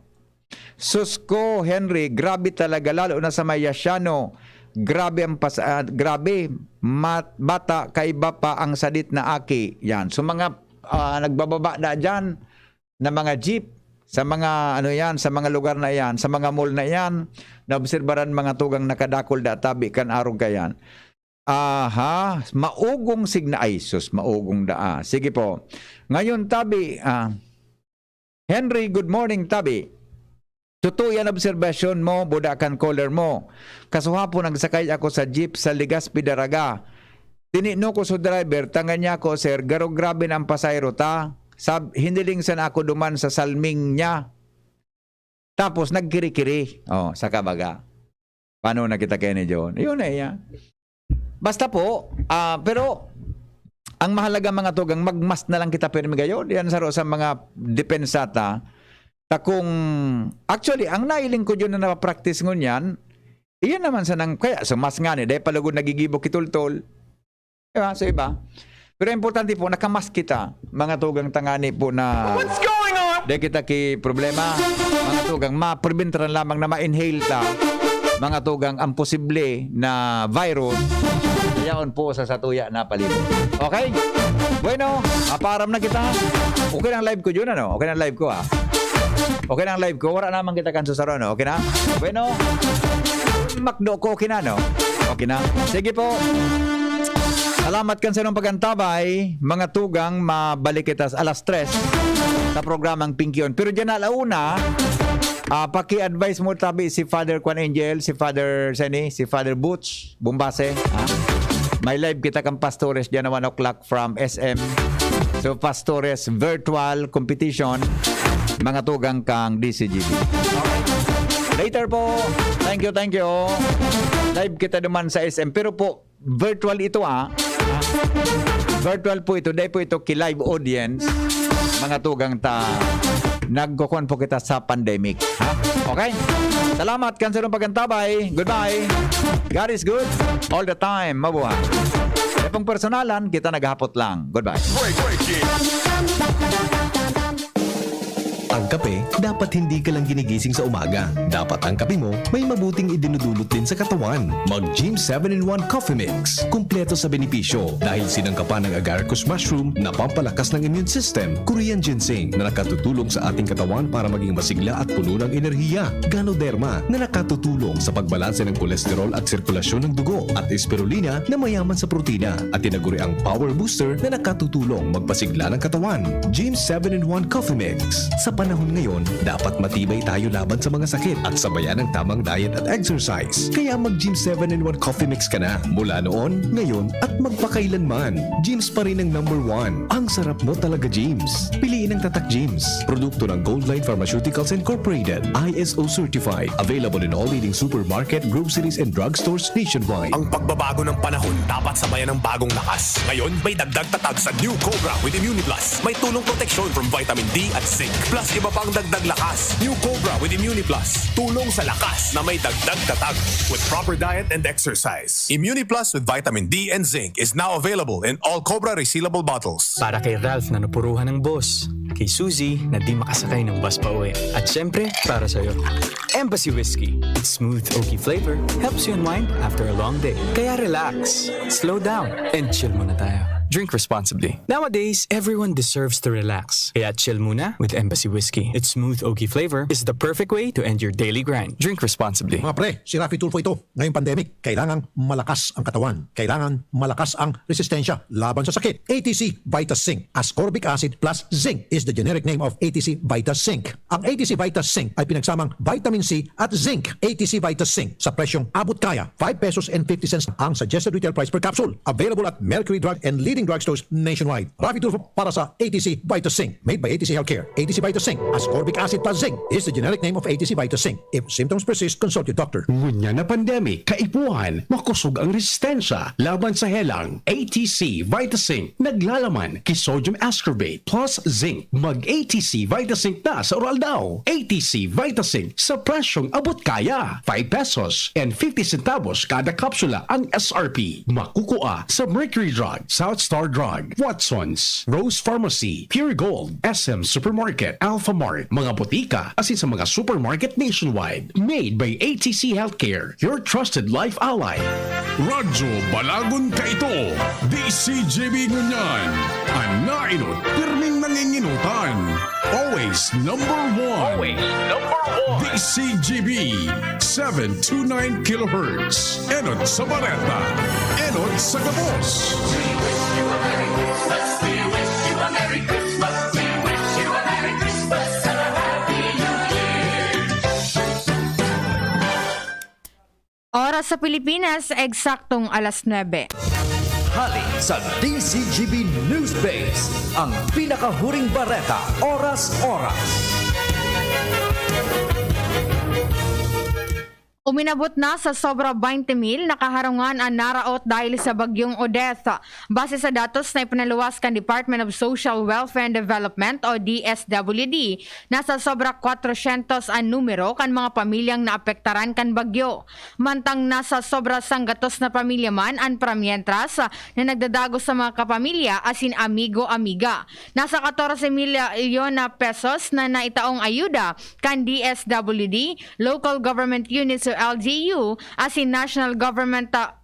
Sus ko, Henry, grabe talaga, lalo na sa may Yasiano. Grabe ang pas-, ah, grabe. Mat-, bata, kaiba pa ang sadit na aki. Yan. So, mga, ah, nagbababa na diyan na mga jeep, sa mga, ano yan, sa mga lugar na yan, sa mga mall na yan, naobserbaran mga tugang nakadakol da tabi kan arog kayan. Aha, maugong signa-, ay sus, maugong daa. Sige po. Ngayon, tabi, ah, Henry, good morning, tabi. Totoo yan obserbasyon mo, buda kan caller mo. Kasuhapon, nagsakay ako sa jeep sa Legazpi, Daraga. Tinigno ko sa driver, tangan niya ako, "Sir, garo grabe na ang pasahero ta." Sab-, hiniling sana ako duman sa salming niya. Tapos nagkiri-kiri. Oh, saka baga. Paano na kita kaya ni John? Yun na iya. Basta po, ah, pero ang mahalaga, mga tugang, mag-mask na lang kita pirmi gayon. Yan saro sa mga depensa ta. Ta kung, actually, ang nailing ko dyan na napapractice ngunyan, iyan naman sa nang, kaya sa mask nga ni, dahil palugod nagigibo kitultol. Diba? Sa iba. Pero importante po, nakamask kita, mga tugang, tangani po na What's going on? Dahil kita ki problema, mga tugang, mapreventaran lamang na ma-inhale ta, mga tugang, ang posible na virus, yaon po sa satuya na palibot. Okay? Bueno, maparam na kita. Okay lang live ko dyan, ano? Okay lang live ko, ah. Okay lang live ko. Wala naman kita kan susaro, ano? Okay na? Bueno, makdo ko, okay na, no? Okay na. Sige po. Salamat kan sa inyong pagantabay. Mga tugang, mabalik kita sa alas tres sa programang Pinkion. Pero dyan alauna, ah, paki-advise mo tabi si Father Kwan Angel, si Father Seni, si Father Butch Bombase. Ah. May live kita kang Pastores dyan na one o'clock from S M. So, Pastores Virtual Competition, mga tugang kang D C G B. Later po. Thank you, thank you. Live kita duman sa S M. Pero po, virtual ito, ah. Virtual po ito. Dahil po ito ki live audience. Mga tugang ta, nagkukuhan po kita sa pandemic. Ha? Okay? Salamat kan sa inyong pagantabay. Goodbye. God is good all the time. Mabuhay. Sa pong personalan, kita naghapot lang. Goodbye. Break, break it. Ang kape, dapat hindi ka lang ginigising sa umaga. Dapat ang kape mo may mabuting idinudulot din sa katawan. Mag Gym seven-in-one Coffee Mix. Kumpleto sa benepisyo dahil sinangkapan ng agaricus mushroom na pampalakas ng immune system, Korean ginseng na nakatutulong sa ating katawan para maging masigla at puno ng enerhiya, Ganoderma na nakatutulong sa pagbalanse ng kolesterol at sirkulasyon ng dugo, at spirulina na mayaman sa protina, at tinaguriang power booster na nakatutulong magpasigla ng katawan. Gym seven-in-one Coffee Mix. Sa panahon ngayon, dapat matibay tayo laban sa mga sakit at sabayan ng tamang diet at exercise. Kaya mag Gym seven-in-one Coffee Mix ka na mula noon, ngayon, at magpakailanman. Gym's pa rin ang number one. Ang sarap mo talaga, Gym's. Piliin ang Tatak Gym's. Produkto ng Goldline Pharmaceuticals Incorporated, I S O certified. Available in all leading supermarket, groceries, and drugstores nationwide. Ang pagbabago ng panahon dapat sabayan ng bagong lakas. Ngayon, may dagdag tatag sa New Cobra with Immuniplus. May tulong proteksyon from vitamin D at zinc. Plus iba pang dagdag lakas. New Cobra with Immuniplus. Tulong sa lakas na may dagdag tatag. With proper diet and exercise. Immuniplus with vitamin D and zinc is now available in all Cobra resealable bottles. Para kay Ralph na napuruhan ng boss. Kay Suzy na di makasakay ng bus pa uwi. At syempre, para sa'yo. Embassy Whiskey. Its smooth, oaky flavor helps you unwind after a long day. Kaya relax, slow down, and chill muna tayo. Drink responsibly. Nowadays, everyone deserves to relax. Kaya chill muna with Embassy Whiskey. Its smooth, oaky flavor is the perfect way to end your daily grind. Drink responsibly. Mga pre, si Raffy Tulfo ito. Ngayong pandemic, kailangang malakas ang katawan. Kailangan malakas ang resistensya laban sa sakit. A T C Vitas Zinc. Ascorbic acid plus zinc is the generic name of A T C Vitas Zinc. Ang A T C Vitas Zinc ay pinagsamang vitamin C at zinc. A T C Vitas Zinc sa presyong abot kaya, five pesos and fifty cents ang suggested retail price per capsule. Available at Mercury Drug and leading drugstores nationwide. Raffy Tulfo para sa A T C Vitas Zinc. Made by A T C Healthcare. A T C Vitas Zinc. Ascorbic acid plus zinc is the generic name of A T C Vitas Zinc. If symptoms persist, consult your doctor. Ngunyan na pandemic, kaipuhan, makosog ang resistensya laban sa helang. A T C Vitas Zinc, naglalaman ki sodium ascorbate plus zinc. Mag A T C Vitas Zinc na sa Oral Daw. A T C Vitas Zinc sa presyong abot kaya. Five pesos and fifty centavos kada kapsula ang S R P. Makukua sa Mercury Drug, South Star Drug, Watson's, Rose Pharmacy, Pure Gold, S M Supermarket, Alphamart, mga botika, asin sa mga supermarket nationwide. Made by A T C Healthcare, your trusted life ally. Radyo Balagon Kaito, D C G B ngunyan, an naenot pirming nanginginutan. Always number one. Always number one. D C G B, seven two nine kilohertz. Enot sa bareta, enot sa gabos. Oras sa Pilipinas, eksaktong alas nuebe. Hali sa D C G B News Base, ang pinakahuring bareta, oras-oras. Uminabot na sa sobra twenty mil na kaharungan an naraot dahil sa Bagyong Odette. Base sa datos na ipinaluwas kan Department of Social Welfare and Development o D S W D, nasa sobra kwatrosyentos an numero kan mga pamilyang naapektaran kan bagyo. Mantang nasa sobra sanggatos na pamilya man an pamilyang na nagdadagos sa mga kapamilya asin amigo-amiga. Nasa katorse milyon na pesos na naitaong ayuda kan D S W D, local government units o L G U, asin national government, ah,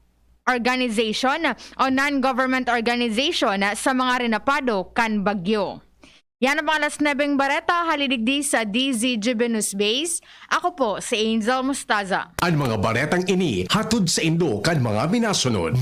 organization o non-government organization sa mga rinapado kan bagyo. Yan ang mga alas nuebeng bareta, hali digdi sa D Z G B News Base. Ako po si Angel Mostaza. An mga baretang ini hatod saindo kan mga minasunod.